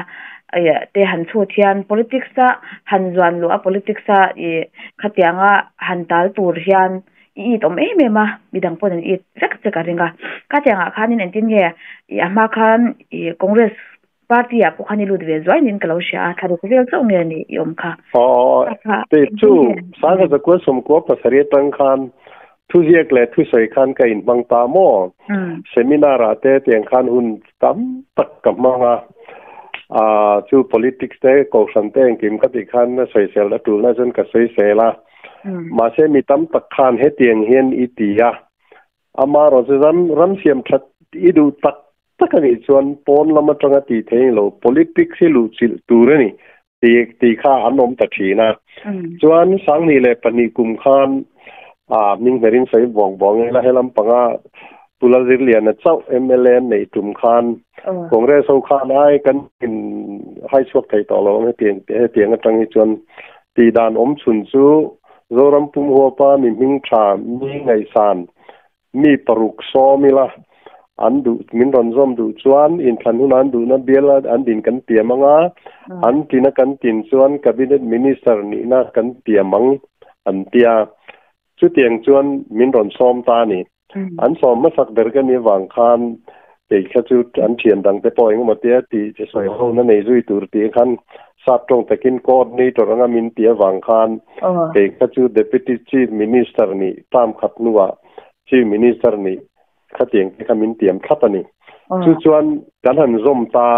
ih te han chhut hian politics a han zuan luh a politics a ih khatianga han tal tur hian i it awm em em a midang pawhin an it vek che ka ring a khatiang ah khanin engtin nge ih a hma khan ih congress Party ah pawh khan i lut ve zuai niin ka lo hria a, thla ruk vel chauh nge ni i awm kha? Aw, tih chu Sangha Zakua Sawmkua pasarih atang khan thuziak leh thusawi khan ka inhmang ta maw? Seminar ah te tiang khan hun tam tak ka hmang a, chu politics te kohhran te engkim ka tih khan sawisel a tulna chuan ka sawisel a, mahse mi tam tak khan hetiang hian i ti a, amaherawhchu ram siam that i duh tak Tak a nih chuan pawn lam atanga tih theih lo politics hi luhchilh tur a ni tih tih kha an awm ta thin a. Chuan Sanghnih leh pahnih kum khan ah hming hmerin sawi buang buang ila helam panga Pu Lalzirliana chauh mla an neih tum khan Congress ho khan ai kan in hai chhuak thei tawh lo ang hetiang hetiang atang hi chuan tih dan awm chhun chu Zoram pum huapa mi hming tha mi ngaihsan mi paruk sawm ila an duh min rawn zawm duh chuan inthlan hun an duhna bial an din kan tiam anga an tina kan tin chuan cabinet minister nihna kan tiam ang an tia. Chutiang chuan min rawn sawm ta ni. An sawm hmasak ber ka ni avang khan kei kha chu an thian dang te pawh engemaw tia tih che sawi ho na nei zui tur tih khan sap tawng takin coordinator anga min ti avang khan kei kha chu deputy chief minister nih term khat hnuah chief minister nih khatiang te kha min tiam thlap a ni. Chu chuan kan han zawm ta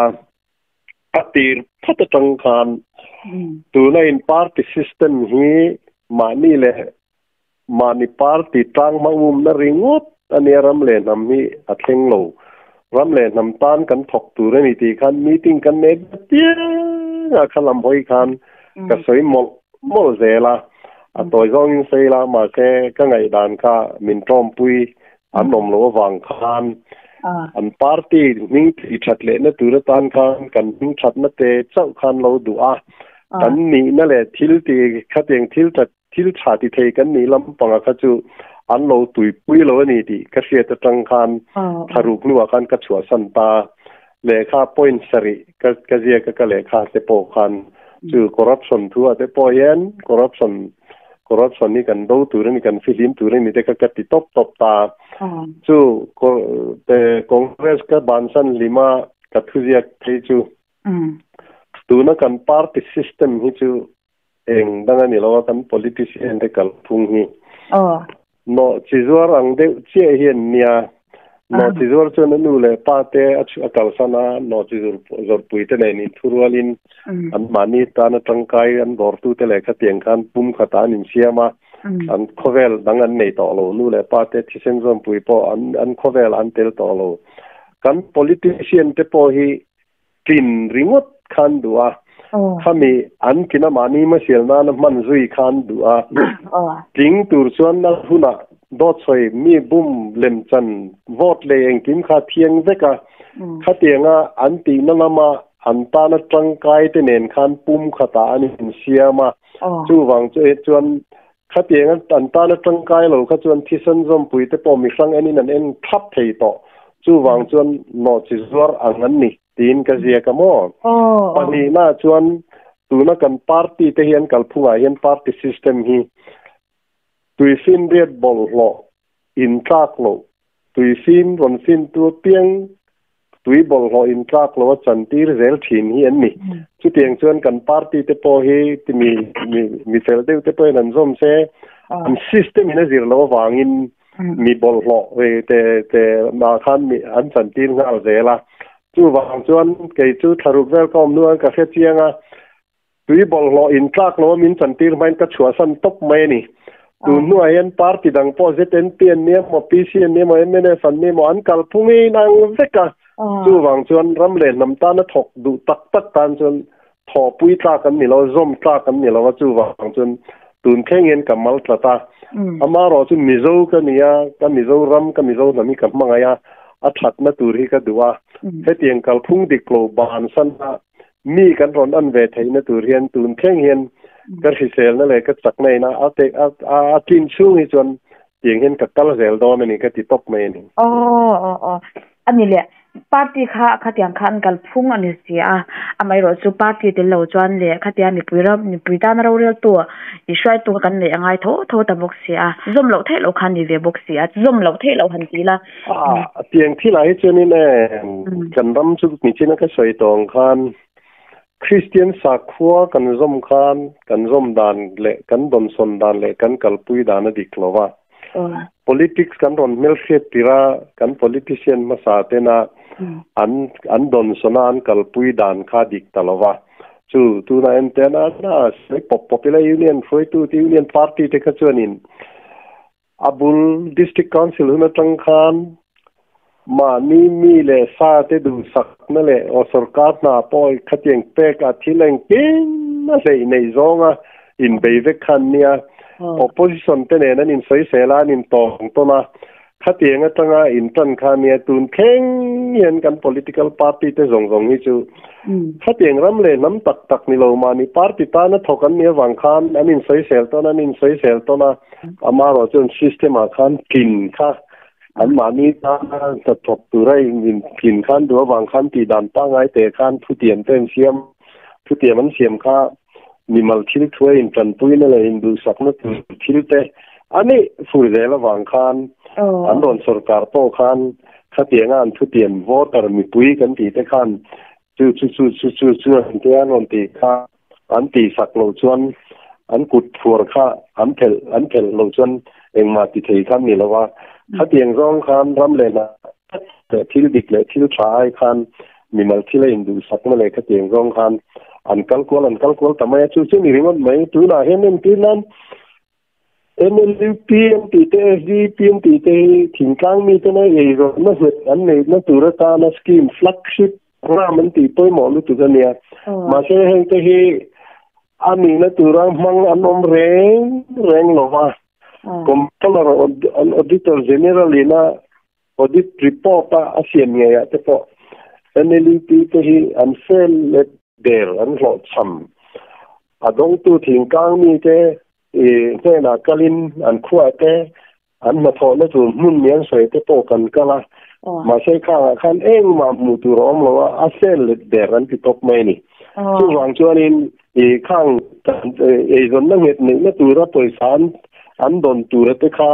a tir phat atang khan tuna in party system hi mahni leh mahni party tlang hma umna ringawt a nia ram leh hnam hi a thleng lo. Ram leh hnam tan kan thawk tur a ni tih khan meeting kan nei ta piang a kha lam hawi khan ka sawi mawlh mawlh zel a. A tawi zawngin sawi ila mahse ka ngaihdan kha min tawmpui an awm loh avang khan an party hming tih that lehna tur atan khan kan hming thatna te chauh khan lo duh a. Kan nihna leh thil tih khatiang thil that thil tha ti thei kan nih lampanga kha chu an lo tuipui lo a ni tih ka hriat atang khan thlaruk hnuah khan ka chhuahsan ta. Lehkha point sarih ka ka ziak a ka lehkha te pawh khan chu corruption thu ah te pawh hian corruption corruption hi kan do tur a ni kan fihlim tur a ni te kha ka ti tawp tawp ta. Chu te Congress ka bansan hlima ka thuziak phei chu tuna kan party system hi chu Eng dang a ni lo a, kan politician te kalphung hi nawh chi zuar ang deuh chiah hi an nia. Nawh chi zuar chuan a nu leh pa te a a kalsan a, nawh chi zawrhpui te nen inthurualin anmahni tana tangkai an dawrtu te leh khatiang khan pum khatah an insiam a, an khawvel dang an nei tawh lo. Nu leh pa te thisen zawmpui pawh an an khawvelah an tel tawh lo. Kan politician te pawh hi Tlin ringawt khan duh a, khami an tlina mahni hmasial nana hman zui khan duh a, tling tur chuan a hunah dawt sawi mi bum lem chan vote leh engkim kha thiang vek a, khatianga an tihna lama an tana tangkai te nen khan pum khatah an insiam a, chuvang chuan Khatiang an tana tangkai lo kha chuan thisen zawmpui te pawh mihrang enin an en thlap thei tawh. Chuvang chuan nawhchi zuar ang an ni tiin ka ziak a maw? Pahnihna chuan tuna kan party te hian kalphungah hian party system hi tuifinriat bawlhhlawh intlak loh, tuifim rawn fintu apiang tui bawlhhlawh intlak lo a chantir zel thin hi an ni. Chutiang chuan kan party te pawh hi ti mi mi mi fel deuh te pawhin an zawm se, an system in a zir loh avangin mi bawlhhlawh te te mah khan mi an chantir nghal zel a. Chuvang chuan kei chu thlaruk vel ka awm hnuah ka hre chiang a, Tui bawlhhlawh intlak lo a min chantir hmain ka chhuahsan tawp mai a ni. Tun hnuah hian party dang pawh ZNP an ni emaw, PC an ni emaw, mnf an ni emaw an kalphung in ang vek a. Chuvang chuan ram leh hnam tana thawk duh tak tak tan chuan thawhpui tlak an ni lo, zawm tlak an ni lo a, chuvang chuan tun thleng hian ka mal tlat a. Amaherawh chu Mizo ka ni a, ka Mizo ram, ka Mizo hnam hi ka hmangaih a, a thatna tur hi ka duh a. Hetiang kalphung dik lo bansan a Mi kan rawn an ve theihna tur hian tun thleng hian ka hriselna leh ka chakna ina a te a a tlin chhung hi chuan tiang hian ka kal zel dawn a ni ka ti tawp mai a ni. Aw aw aw a ni le party kha khatiang kha an kal phung a ni si a amaherawh chu party tel lo chuan leh khatia mipui ram mipui tana roreltu i hruaitu kha kan neih a ngai tho tho ta bawk si a zawm loh theih loh kha a ni ve bawk si a zawm loh theih loh han ti ila. A tiang thil ah hi chuanin e kan ram chu nichina ka sawi tawh ang khan Kristian sakhua kan zawm khan kan zawm dan leh kan dawnsawn dan leh kan kalpui dan a dik lo va. Politics kan rawn hmelhriat tir a, kan politician hmasa tena an an dawnsawn a an kalpui dan kha dik ta lo va. Chu tuna en te na sawi pawp pawp ila Union hruaitu te Union party te kha chuanin A bul District Council hun atang khan mahni mi leh sa te duhsakna leh aw sorkar hna pawh khatiang pek a thil engkim a hleih neih zawnga inbei vek kha an nia. Opposition te nen an insawisel a, an intawng tawn a. Khatiang atanga intan kha nia tun thleng hian kan political party te zawng zawng hi chu khatiang ram leh hnam tak tak ni lo mahni party tana thawk an nih avang khan an insawisel tawn a, an insawisel tawn a, amaherawh chuan system ah khan tlin kha an mahni tana hnathawk tura intlin khan duh avang khan tih dan pangngai te khan thutiam te an siam thutiam an siam kha mimal thil thu a intanpuina leh induhsakna tur thil te a nih fur zel avang khan an rawn sorkar pawh khan khatianga an thutiam voter mipui kan tih te khan chu chu chu chu chu chu an te an rawn tih kha an tihsak loh chuan an kut phuar kha an phelh an phelh loh chuan engmah ti thei kha an ni lo a. Khatiang zawng khan ram leh hnah leh thil dik leh thil tha ai khan mimal thil a induhsakna leh khatiang zawng khan an kal kual an kal kual ta mai a, chu chu ni ringawt mai. Tunah hian entir nan NLUP an tih te, SDP an tih te hi thingtlang mite na eizawnna nghet an neihna tur atana scheme flagship program an tih pawimawh lutuk a nia. Mahse hengte hi a nihna tura hmang an awm reng reng lo va. Comptroller an Auditor General ina audit report a a siam ngei ah te pawh NLUP te hi an fail leh der an hlawhchham. A dawngtu thingtlang mi te hnenah kalin an khuah te an hnathawhna tur hmun ni an sawi te pawh kan kal a. Mahse khangah khan engmah hmuh tur a awm lo a, a fail leh der an ti tawp mai a ni. Chuvang chuanin I khang eizawnna nghet neihna tura pawisa an an dawn tura te kha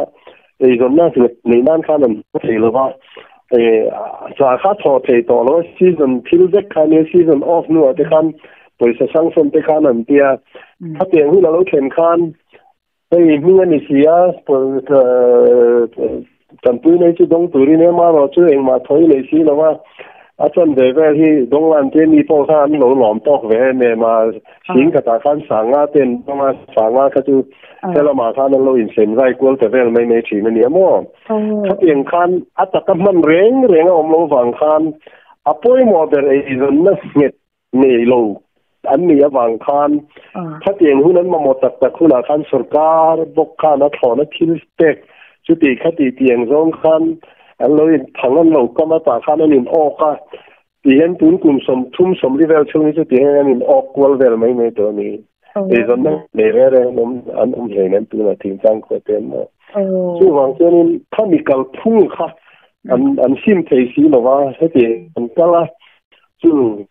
eizawnna nghet neih nan khan an hmu thei lo va, hna kha thawh thei tawh lo a, season thil vek kha nia season off hnuah te khan pawisa sanction te khan an tia, khatiang hun a lo thlen khan Hei hming a ni si a, tanpui nei chu dawng turin ema erawh chu engmah thawi nei si lo a, a chan ve vel hi dawnglan te mi pawh kha an lo lawm tawk ve em em a, sing khatah khan sanga te an dawng a, sanga kha chu helamah khan an lo insem zai kual ta vel mai mai thin a nia maw? Khatiang khan a taka hman reng reng a awm lo vang khan a pawimawh ber eizawnna nghet nei lo an nih avang khan khatiang hun an mamawh tak tak hunah khan sorkar bawk khan a thlawhna thil pek chuti khati tiang zawng khan an lo in thang an lo kam a tah khan an in awk a ti hian tun kum 30 40 vel chhung hi chuti hian an in awk kual vel mai mai tawh a ni. Eizawnna nei reng reng an awm an awm hleinem tunah thingtlang khua te an maw. Chuvang chuanin khami kalphung kha an an sim thei si lova heti an kal a Chu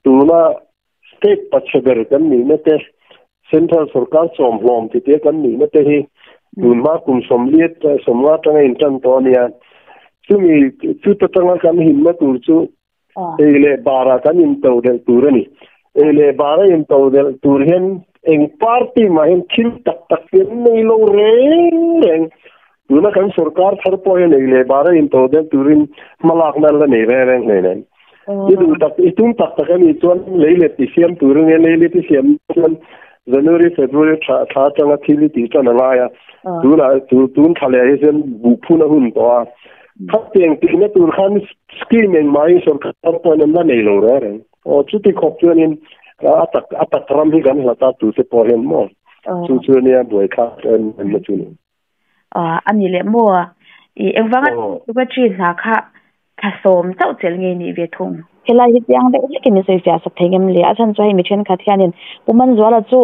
tuna state pachhe ber kan nihna te, central sorkar chawmhlawm tite kan nihna te hi tunhma kum 40 50 atanga intan tawh a nia. Chumi chuta tanga kan himna tur chu ei leh barah kan into delh tur a ni. Ei leh bara into delh tur hian eng party mah hian thil tak tak hi an nei lo reng reng. Tuna kan sorkar thar pawh hian ei leh bara into deuh turin hmalakna an la nei reng reng hle nen. I duh tak, i tum tak tak a nih chuan lei let i siam tur ania, lei let i siam chuan January, February thla thla atanga thil i tih tan a ngai a. Tunah tun thla leh hi chuan buh phun a hun tawh a. Khatiang tihna tur khan scheme engmah hi sorkar pawhin an la nei lo reng reng. Aw chuti khawp chuanin a tak a tak ram hi kan hlat a tute pawh hian maw chu chu ania buaithlak em em na chu ni. A ni leh maw? I engvanga secretary hna kha thla 10 chauh chelh nge nih ve thung? Helai hi chiang deuh hlekin i sawi fiah sak thei ngem le? A chhan chu hei mi thenkhat hianin Pu Manzuala chu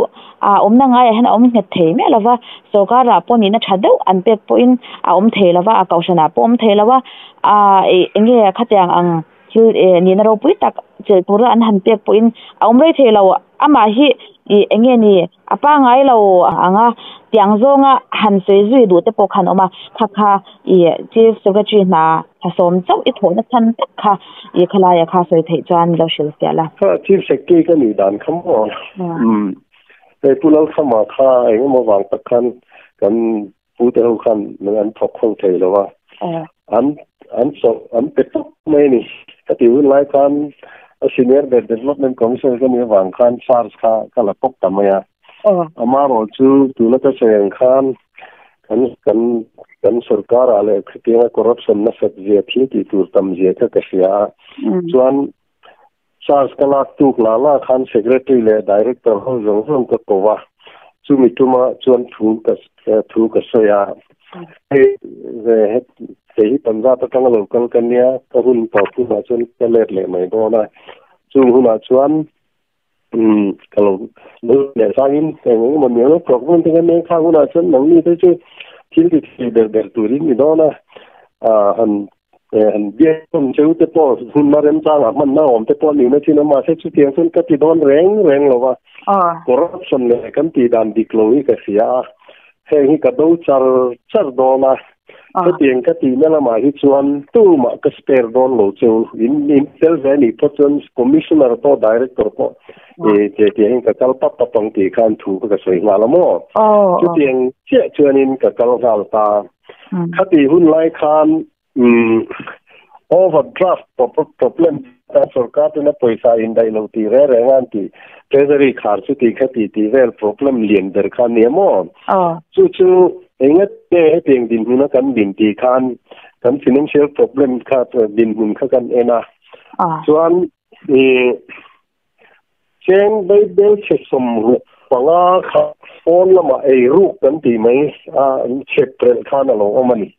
a awmna ngaiah hian a awm nghet thei miah lo va, sorkarah pawh nihna tha deuh an pek pawhin a awm thei lo va, a kohhranah pawh awm thei lo a, eng nge khatiang ang thil nihna ropui tak chelh tura an han pek pawhin a awm rei thei lo. Amah hi eng nge ni a pangngai lo ang a, tiang zawnga han sawi zui duh te pawh khan awm a, kha kha ih Chief Secretary hna thla 10 chauh i thawhna chhan tak kha ih khalaia kha sawi theih chuan lo hrilh fiah la. Kha Chief Secretary ka nih dan kha maw? Umm hei Pu Lalkhama kha eng emaw vang tak khan kan Pu te ho khan an thawk ho thei lo a, an an chawlh an pe tawp mai a ni. Ka tih hun lai khan a senior ber development commissioner ka nih avang khan charge kha ka la pawk ta mai a. Amaherawh chu tuna ka sawi ang khan kan kan kan sorkarah leh khitianga corruption nasat zia thil tih tur tam zia kha ka hria a. Chuan Charge ka lak tuk la la khan Secretary leh Director ho zawng zawng ka ko va, chumi tuma chuan thu ka thu ka sawi a. Hei ve het kei hi Punjab atanga lo kal ka nia, ka hun tawp hunah chuan ka let leh mai dawn a. Chung hunah chuan umm ka lo lo leh sangin eng eng emaw niang problem te kan nei khang hunah chuan nangni te chu thil ti thei ber ber turin ni dawn a. Ah han han biak cheu te pawh hun a remchangah hmanna awm te pawh a nihna chin a, mahse chutiang chuan ka ti dawn reng reng lo va. Corruption leh kan tih dan dik lo hi ka hria a, heng hi ka do char char dawn a, hetiang ka tihna lamah hi chuan tumah ka spare dawn lo cheu, in in tel ve anih phawt chuan Commissioner pawh Director pawh tiang hian ka kal pap pap ang tih khan thu kha ka sawi nghal a maw? Chutiang chiah chuanin ka kal nghal ta. Khati hun lai khan overdraft problem ta sorkar tena pawisa indaih lo tih reng reng a an tih treasury khar chu tih kha tih tih vel problem lian ber kha nia maw? Chu chu enga te hetiang dinhmun a kan din tih khan kan financial problem kha dinhmun kha kan en a. Chuan Cheng Bible chhe 65 kha phone lamah ei ruk kan tih mai a, chhep relh khan a lo awm a ni.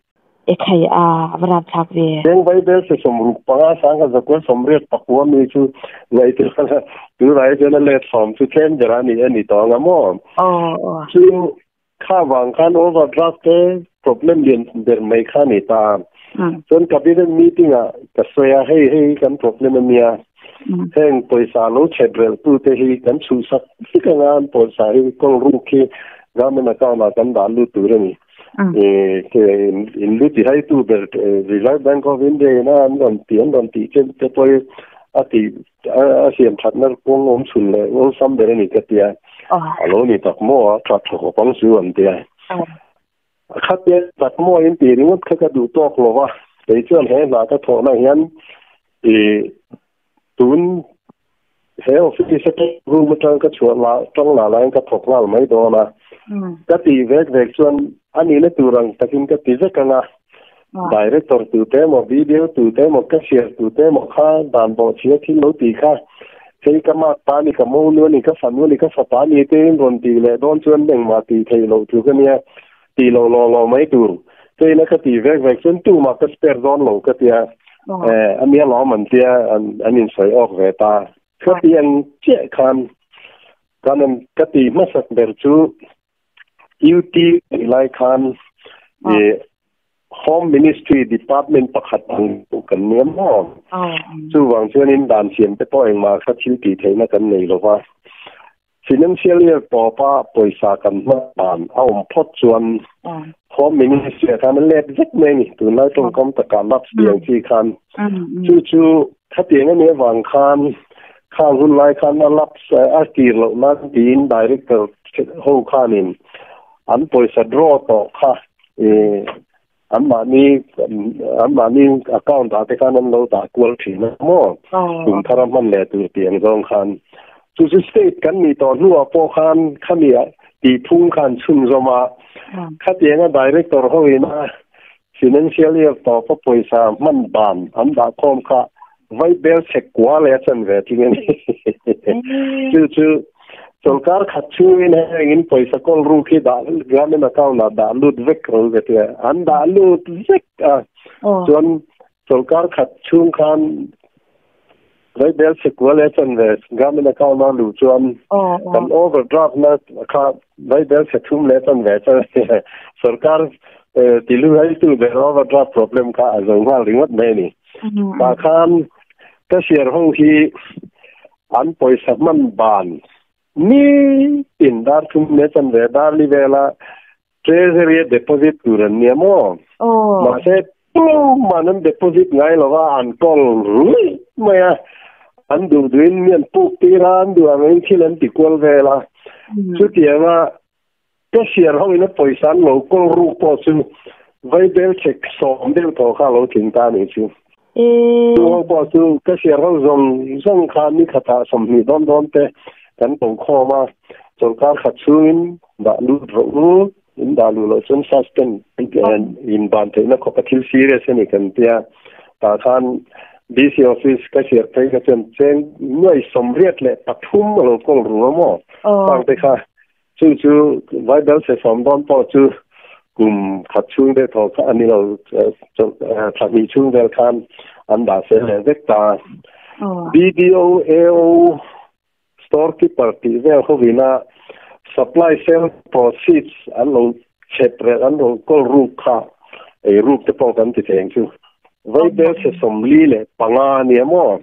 E khai a, a va rap thlak ve. Cheng Bible chhe 65 1189 mi chu ngaihtuah a, tunah hi chuan a let sawm chu tlem ber a ni a ni tawh ang a maw? Chu kha vang khan overdraft te problem lian ber mai kha ni ta. Chuan cabinet meeting ah ka sawi a, hei hei kan problem a nia, heng pawisa lo chhet rel tu te hi kan chhuhsak vek anga an pawisa hi kawl ruk hi government account ah kan dah lut tur a ni. In lu ti hai tu ber Reserve Bank of India ina an rawn ti an rawn tih te pawh hi a tih a siam thatna kawng awm chhun leh awlsam ber a ni ka tia. A lo ni tak maw a tha tha khawp ang chu an tia. A khatia tak maw in tih ringawt kha ka duh tawk lo va, kei chuan he hna ka thawhna hian i tun he office atang room atang ka chhuah la tang la laiin ka thawk nghal mai dawn a. Ka tih vek vek chuan a nihna tur ang takin ka ti vek ang a. Director tute emaw, BDO tute emaw, cashier tute emaw kha dan bawhchhia thil lo tih kha hei ka mak pa ni, ka monu a ni, ka fanu a ni, ka fapa a ni te in rawn tih leh dawn chuan engmah tih theih loh tluk a nia, tih loh lawh lawh mai tur. Cheina ka tih vek vek chuan tumah ka spare dawn lo ka tia, a nia lawm an tia an insawi awk ve ta. Ka tih ang chiah khan kan ka tih hmasak ber chu UT tih lai khan Home Ministry Department pakhat ang kan nia maw? Chuvang chuanin dan siam te pawh engmah kha thil tih theihna kan nei lo va. Financial year tawpa pawisa kan hman dan a awm phawt chuan Home Ministry ah khan a let vek mai a ni. Tunlai tawngkam takah lapse tih ang chi khan. Chu chu khatiang a nih avang khan Khang hun lai khan a lapse a kir loh nan tiin director ho khanin an pawisa draw tawh kha ih anmahni anmahni account ah te khan an lo dah kual thin a maw kum thar a hman leh tur tih ang zawng khan chu chu state kan nih tawh hnuah pawh khan khami tih phung khan chhunzawm a khatianga director ho ina Financial year tawpa pawisa hman dan an dah khawm kha vai bel chhek kua leh a chan ve thing a ni. Chu chu sawrkar khat chhungin hengin pawisa kawl ruk hi dah government account ah dah lut vek ro ka tia. An dah lut vek a. Chuan sawrkar khat chhung khan vai bel chhek kua leh a chan ve government account a luh chuan kan overdraft na kha vai bel chhe thum leh a chan ve chuan sawrkar Ti lu hai tu ber overdraft problem kha a zo nghal ringawt mai a ni. Tah khan cashier ho hi an pawisa hman ban ni tin dar thum leh chanve dar li vela treasury a deposit tur an nia maw? Mahse tumah an deposit ngai lova an kawl ruih mai a, an duh duhin mi an puk tir a, an duh angin thil an ti kual vel a. Chutianga Cashier ho in a pawisa an lo kawl ruk pawh chu vaibel chek sawm deuh tawh kha a lo tling ta a nih chu. Chu ho pawh chu cashier ho zawng zawng kha ni khatah 20 dawn dawn te kan ko khawm a, sawrkar khat chhungin dah lut rawh u, in dah luh loh chuan suspend in ban theihna khawp a thil serious a ni kan tia. Tah khan DC office cashier phei kha chuan cheng nuai 83 a lo kawl ru a maw? Tang te kha Chu chu Bible se sawm dawn pawh chu Kum khat chhung deuh thaw kha a ni lo, thla hnih chhung vel khan an dah fel leh vek ta. BDO, AO, store keeper tih vel hovina supply sale proceeds an lo chhep reh, an lo kawl ruk kha ei ruk te pawh kan ti thei ang chu. Vaibel chhe 45 a nia maw?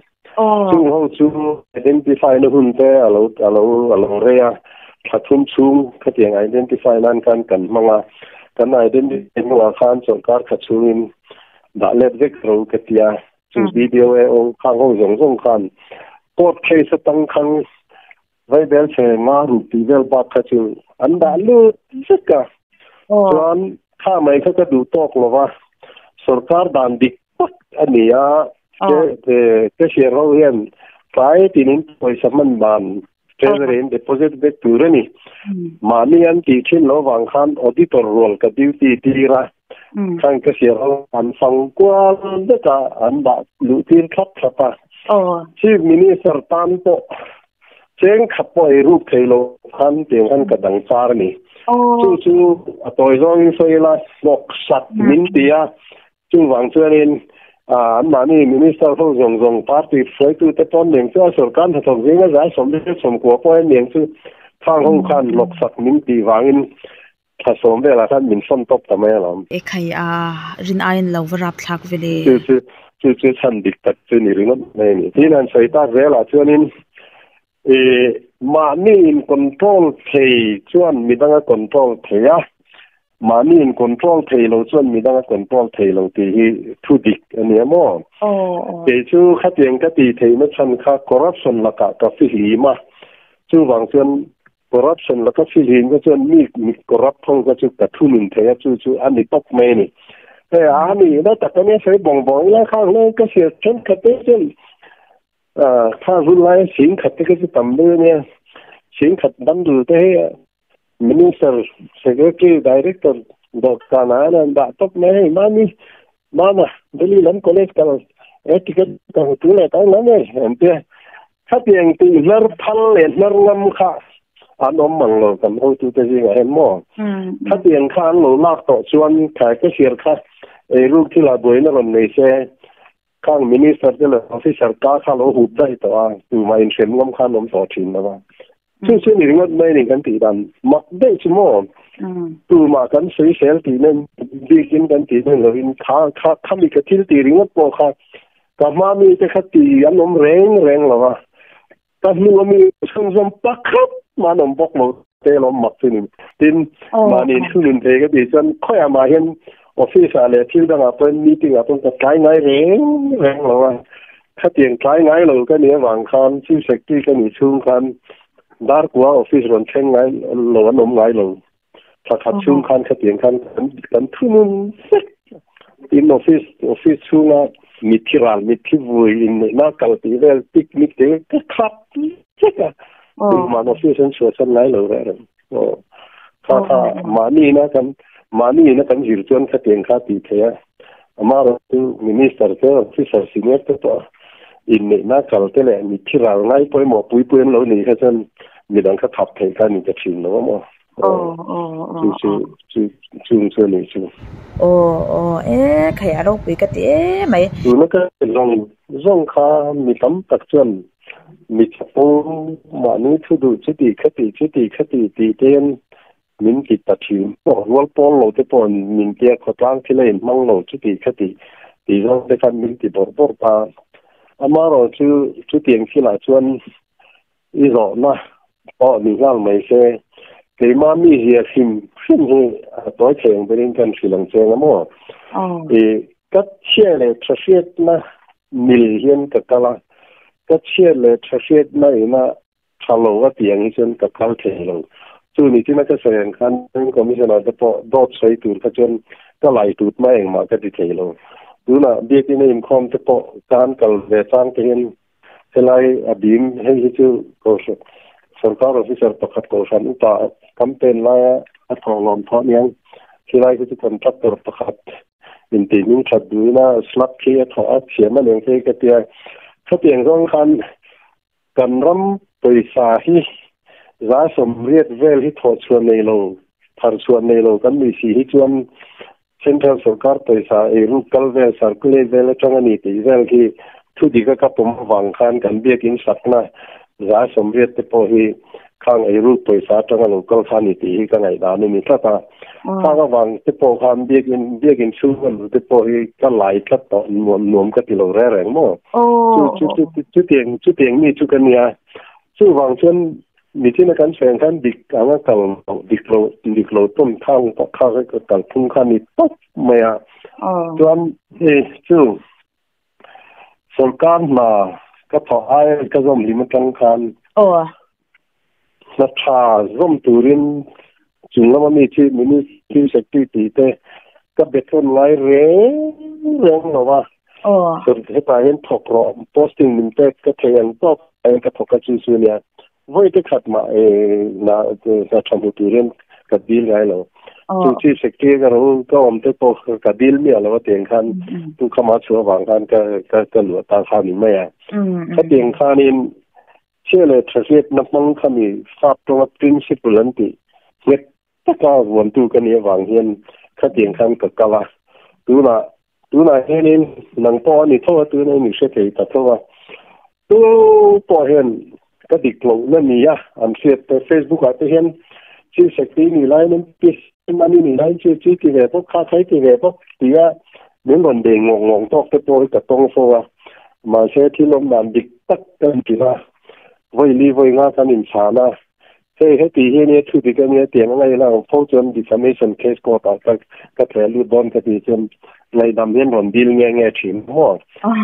Chung ho chu identify na hun te a lo a lo a lo rei a, thla thum chhung khatiang identify nan khan kan hmang a, kan identify hnuah khan chawlhkar kha chhungin dah let vek ro ka ti a, chu BDOAO khang ho zawng zawng khan court case atang khang Vaibel chhe nga ruk tih vel bak kha chu an dah lut vek a, chuan kha mai kha ka duh tawk lo va, sorkar dan dik tak a ni a, cashier ho hian tlai tinin pawisa hman dan treasury in deposit vek tur a ni. Mahni an tih thin lo vang khan auditor rual ka duty tir a, khang cashier ho an fang kual vek a, an dah luh tir thlap thlap a. Chief Minister tan pawh Cheng khat pawh ei ruk thei lo khan tiang khan ka dang char a ni. Chu chu a tawi zawngin sawi ila hnawk sak min ti a, chuvang chuanin anmahni minister ho zawng zawng party hruaitute pawn niang chu a sorkar hnathawk zinga zai 99 pawh hian niang chu khang ho khan hnawk sak min tih vangin thla sawm velah khan min sawn tawp ta mai alawm. E khai a, rin aiin lo va rap thlak ve le. Chu chu chu chu chhan dik tak chu ni ringawt mai a ni. Tin han sawi tak zelah chuanin i mahni in control thei chuan midanga control thei a, mahni in control thei lo chuan midanga control thei lo tih hi thu dik a nia maw? Kei chu khatiang ka tih theihna chhan kha corruption lakah ka fihlim a, chuvang chuan Corruption laka fihlim kha chuan mi mi corrupt ho kha chu ka thunun thei a, chu chu a ni tawp mai a ni. Hei a ni na tak a nia sawi bawng bawng ila khang hle ka hriat thenkhat te chuan khang hun laia singkhat te kha chu tam deuh a nia. Singkhat bundle te hi Minister, Secretary, Director dawhkanah hian an dah tawp mai hei mahni mama Delhi lam college kal e ticket ka hmu tu leh tang lam e an tia. Khatiang tih hnar phal leh hnar ngam kha an awm mang lo kan hotute zingah hian maw? Khatiang kha an lo lak tawh chuan khai ka hriat kha eiruk thil ah buaina rawn nei se khang minister te leh officer ka kha lo hup daih tawh a, tumah inhrem ngam kha an awm tawh thin lo a. Chu chu ni ringawt mai ni kan tih dan mak daih chu maw? Tumah kan sawisel tih nen bikin kan tih nen lovin kha kha khami ka thil tih ringawt pawh kha Ka hma mi te kha ti an awm reng reng lo a, ka hnu a mi chhunzawm pakhat mah an awm bawk lo te lawm mak chu ni. Tin, mahni thunun thei ka tih chuan khawiah mah hian office ah leh thil dangah pawhin meeting ah pawhin ka tlai ngai reng reng lo a, khatiang tlai ngai lo ka nih avang khan Chief Secretary ka nih chhung khan Darkua office rawn thleng ngai lo an awm ngai lo. Thla khat chhung khan khatiang khan kan thunun vek. Tin office office chhunga mitthi ral mitthi vui inneihna kal tih vel picnic te ka khat vek a. Tumah office an chhuahsan ngai lo reh reng. Aw kha kha mahni ina kan mahni ina kan zir chuan khatiang kha tih theih a. Amaherawhchu minister te officer senior te pawh inneihna kal te leh mitthi ral ngai pawimawh pui pui an lo nih kha chuan midang kha thap theih kha ni ta thin lo a maw. Chu chu chu chung chu a nih chu. Aw aw e khai a ropui ka ti e mai. Tuna ka zawng zawng kha mi tam tak chuan mi chapo mahni thu duh chuti khati chuti khati tih te hian min ti ta thin. Rual pawl lo te pawh min tia khawtlang thil a inhmang lo chuti khati tih zawng te khan min ti bawrh bawrh ta. Amaherawhchu chutiang thilah chuan I zawhna pawh ni nghal mai se, keimah mi zia hrim hrim hi a tawi thei ang berin kan hrilh ang che anga maw? I ka chhia leh tha hriatna mil hian ka kal a, ka chhia leh tha hriatna ina tha lo a tih ang hi chuan ka kal thei lo. Chu ni china ka sawi ang khan Commissioner te pawh dawt sawi tur kha chuan ka lai tut mai engmah ka ti thei lo. Tunah biakina inkhawm te pawh ka han kal ve chang te hian Helai a bim hei hi chu Kohhran sorkar officer pakhat Kohhran upa campaign laia a thawhlawm thawh aniang. Helai hi chu contractor pakhat intih hming that duhina slab khi a thawh a thiam aniang phei ka tia. Khatiang zawng khan kan ram pawisa hi 80% vel hi thawhchhuah nei lo. Thar chhuah nei lo kan ni si hi chuan Central sorkar pawisa ei ruk kal vel circulate vel atang a ni tih vel khi thu dik a ka pawm avang khan kan biakin sakna 180 te pawh hi khang ei ruk pawisa atanga lo kal kha a ni tih hi ka ngaihdan a ni tlat a. Khang avang te pawh khan biakin biakin chhung a luh te pawh hi ka lai tlat tawh nuam nuam ka ti lo reng reng maw. Chu chu chu chutiang chutiang mi chu ka nia. Chuvang chuan Mitin a kan sawi ang khan dik anga kal loh, dik lo, dik lo tawn khang kha ka kal phung kha ni tawp mai a. Chuan hei chu sawrkar hna ka thawh ai ka zawm hlim atang khan hna tha zawm turin chung lama mi chi Ministry Secretary tih te ka be tawn ngai reng reng lo a. Hetah hian thawk rawh posting min pek ka thei ang tawk hian ka thawk a chu chu nia. Vawi te khat mah hna hna tha hmu turin ka dil ngai lo. Chu Chief Secretary ka ro ka awm te pawh ka dil miah lo a tiang khan tu khama chhuah avang khan ka ka ka luah ta kha ni mai a. Khatiang khanin chhia leh tha hriatna hmang khami sap tawnga principle an tih nghet taka vuantu ka nih avang hian khatiang khan ka kal a. Tunah tunah hianin nang pawh a ni tho a, tunah i hre thei ta tho a. Tu pawh hian ka dik lohna ni a an hriat te Facebook ah te hian Chief Secretary nih laiin an ti Mani nih laiin chi chi ti ve bawk kha khai ti ve bawk tia min rawn bei ngawk ngawk tawk te pawh hi ka tawng fo a. Mahse thil awm dan dik tak ka inti a, vawi li vawi nga kan inchhan a. Hei heti hi ania thu dik ania tiang a ngaih la ang fo chuan defamation case court ah ka ka theh lut dawn ka tih chuan ngaihdam hian rawn dil nge nge thin maw.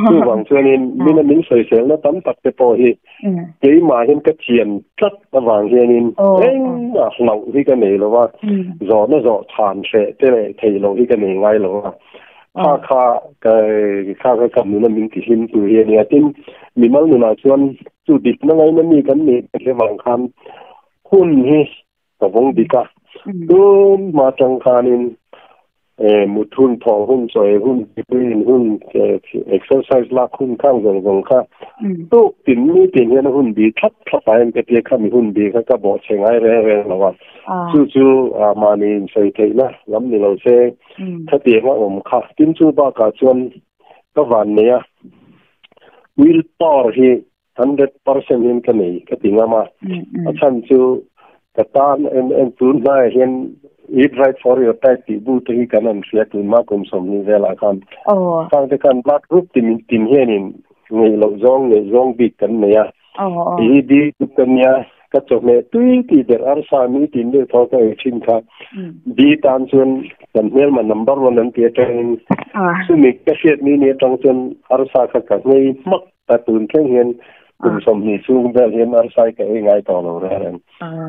Chuvang chuanin mina min sawiselna tam tak te pawh hi keimah hian ka chian tlat avang hianin engmah hlauh hi ka nei lo a, zawhna zawh chhan hreh te leh theih loh hi ka nei ngai lo a. Kha kha ka kha kha ka nuna min ti hlim tur hi ania. Tin, mimal nunah chuan chu dikna ngaina mi kan nih hle vang khan hun hi ka vawng dik a. Tun hma atang khanin mut hun, thawh hun, chawi hun, tui in hun, exercise lak hun khang zawng zawng kha tuk tin mi tin hian a hun bi thlap thlap ah hian ka tia kha mi hun bi kha ka bawhchhe ngai reng reng lo a. Chu chu mahni insawi theihna lam ni lo se Khatiang a awm kha. Tin chu bakah chuan ka van nei a, will power hi 100% hian ka nei ka ti ngam a. A chhan chu ka tan en en tun hnaiah hian Eat Right For Your Type tih bu te hi kan han hria tun hma kum 20 velah khan. Khang te khan blood group tin tin hianin ngeih loh zawng ngeih zawng bik kan nei a. Tih hi bik ka nia, ka chawhmeh tui tih ber arsa mi tin deuh tho ka ei thin kha. Bi tan chuan kan hmelma number one an ti atangin chumi ka hriat ni ni atang chuan arsa kha ka nghei hmak ta tun thleng hian kum 20 chhung vel hian arsa hi ka ei ngai tawh lo reng reng.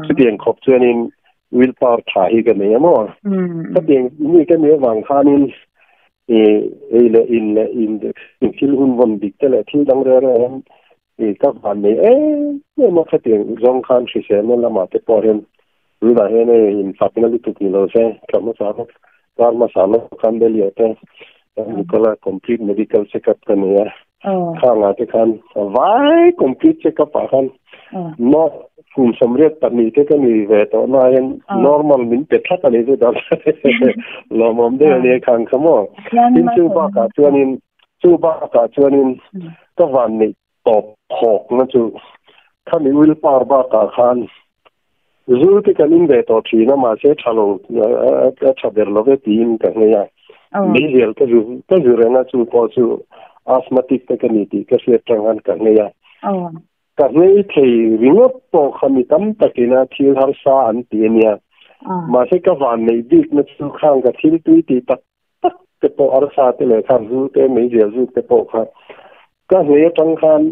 Chutiang khawp chuanin will power tha hi ka nei a maw. Khatiang mi ka nih avang khanin ei leh in leh in thil hun vawn dik te leh thil dang reng reng hian I ka van nei em em a khatiang zawng khan hriselna lamah te pawh hian tunah hian hei infakna lutuk ni lo se thla hmasa lawk kar hmasa lawk khan Delhi ah te kan hmu kal a complete medical check up ka nei a khangah te khan a vai complete check up ah khan no kum 82 te ka ni ve tawh na hian normal min pe thlap a ni chu tak lawmawm deuh a nia khang kha maw tin chu bakah chuanin Chu bakah chuanin ka van neih tawp thawkna chu khami will power bakah khan zu te kan in ve tawh thin a, mahse tha lo a tha ber lo ve tiin ka nghei a. Meizial ka zu ka zu reng a, chu pawh chu asthmatic te ka ni tih ka hriat tang khan ka nghei a. Ka nghei thei ringawt pawh kha mi tam takina thil harsa an ti a nia. Mahse ka van neih bikna chu khang ka thil tui tih tak tak te pawh arsa te leh kha zu te meizial zuk te pawh kha ka hnei atang khan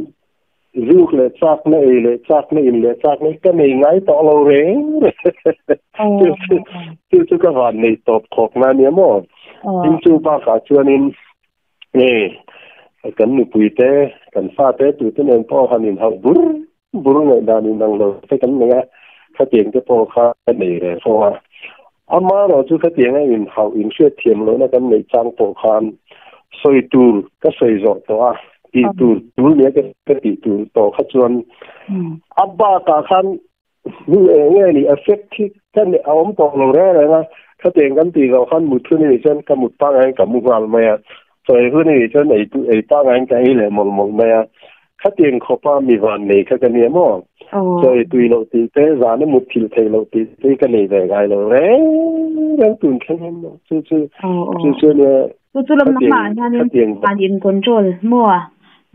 zuk leh chakna ei leh chakna in leh chakna hi ka nei ngai tawh lo reng reng chu chu ka van nei tawp khawk na nia maw tin chu bakah chuanin e kan nupui te kan fa te tu te nen pawh han inhauh bur Bur ngaihdan in ang lo te kan nei a, khatiang te pawh kha ka nei reng fo a. Amaherawh chu khatiang a inhauh inhriat thiam lohna kan neih chang pawh khan sawi tur ka sawi zawh tawh a, tih tur tul nia ka tih tur tawh kha chuan a bakah khan Nu eng nge ni effect hi ka a awm tawh lo reng reng a, khatiang kan tih loh khan mut hun a nih chuan ka mut pangaiin ka mu nghal mai a, chaw ei hun a nih chuan ei ei pangaiin ka ei leh mawlh mawlh mai a, khatiang khawpa mi van nei kha ka nia maw? Chaw ei tui loh tih te, zana mut thil theih loh tih te hi ka nei ve ngai lo reng reng tun thleng hian maw? Chu chu chu chu nia Chu chu lam nangmah ah hianin mahni in control maw?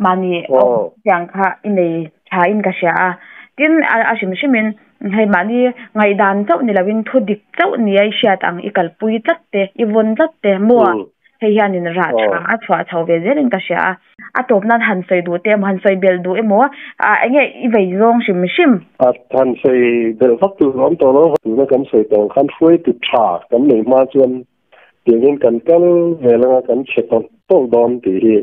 Mahni awm tiang kha i nei tha in ka hria a, tin a hrim hrim in hei mahni ngaihdan chauh ni lo in thu dik chauh nia i hriat ang i kalpui tlat te, i vawn tlat te maw hei hian in rah tha a chhuah chho ve zel in ka hria a, a tawp nan han sawi duh te emaw han sawi belh duh emaw ah eng nge i vei zawng hrim hrim. A han sawi belh vak tur a awm tawh lo, tuna kan sawi tawh ang khan hruaitu tha kan nei hma chuan Tiangin kan kal vel anga kan chhe tawlh tawlh dawn tih hi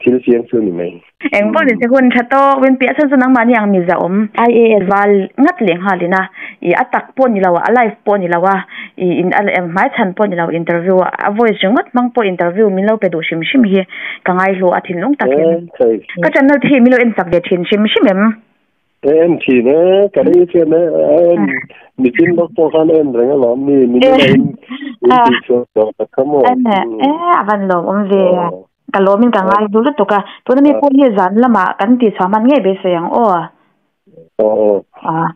thil chiang chu a ni mai. Eng pawh ni se hun tha tawk min piah chhan chu nangmahni ang miza awm. IAS val ngat leh nghalin a, i a tak pawh ni lo a, a live pawh ni lo a, i in a hmai chhan pawh ni lo interview a voice ringawt hmang pawh interview min lo pe duh hrim hrim hi ka ngaihlu a thinlung takin. Ka channel te hi min lo en chak ve thin hrim hrim em? En thin e, ka rei chian e, en michin lawk pawh khan en reng alawm mi, min ina in in tih chhuah tawh tak kha maw. E, a van lawm awm ve, ka lawm in ka ngai dul lutuk a, tuna mi pawh hi zan lamah kan tih chhuah hman ngei beisei ang aw. Aw.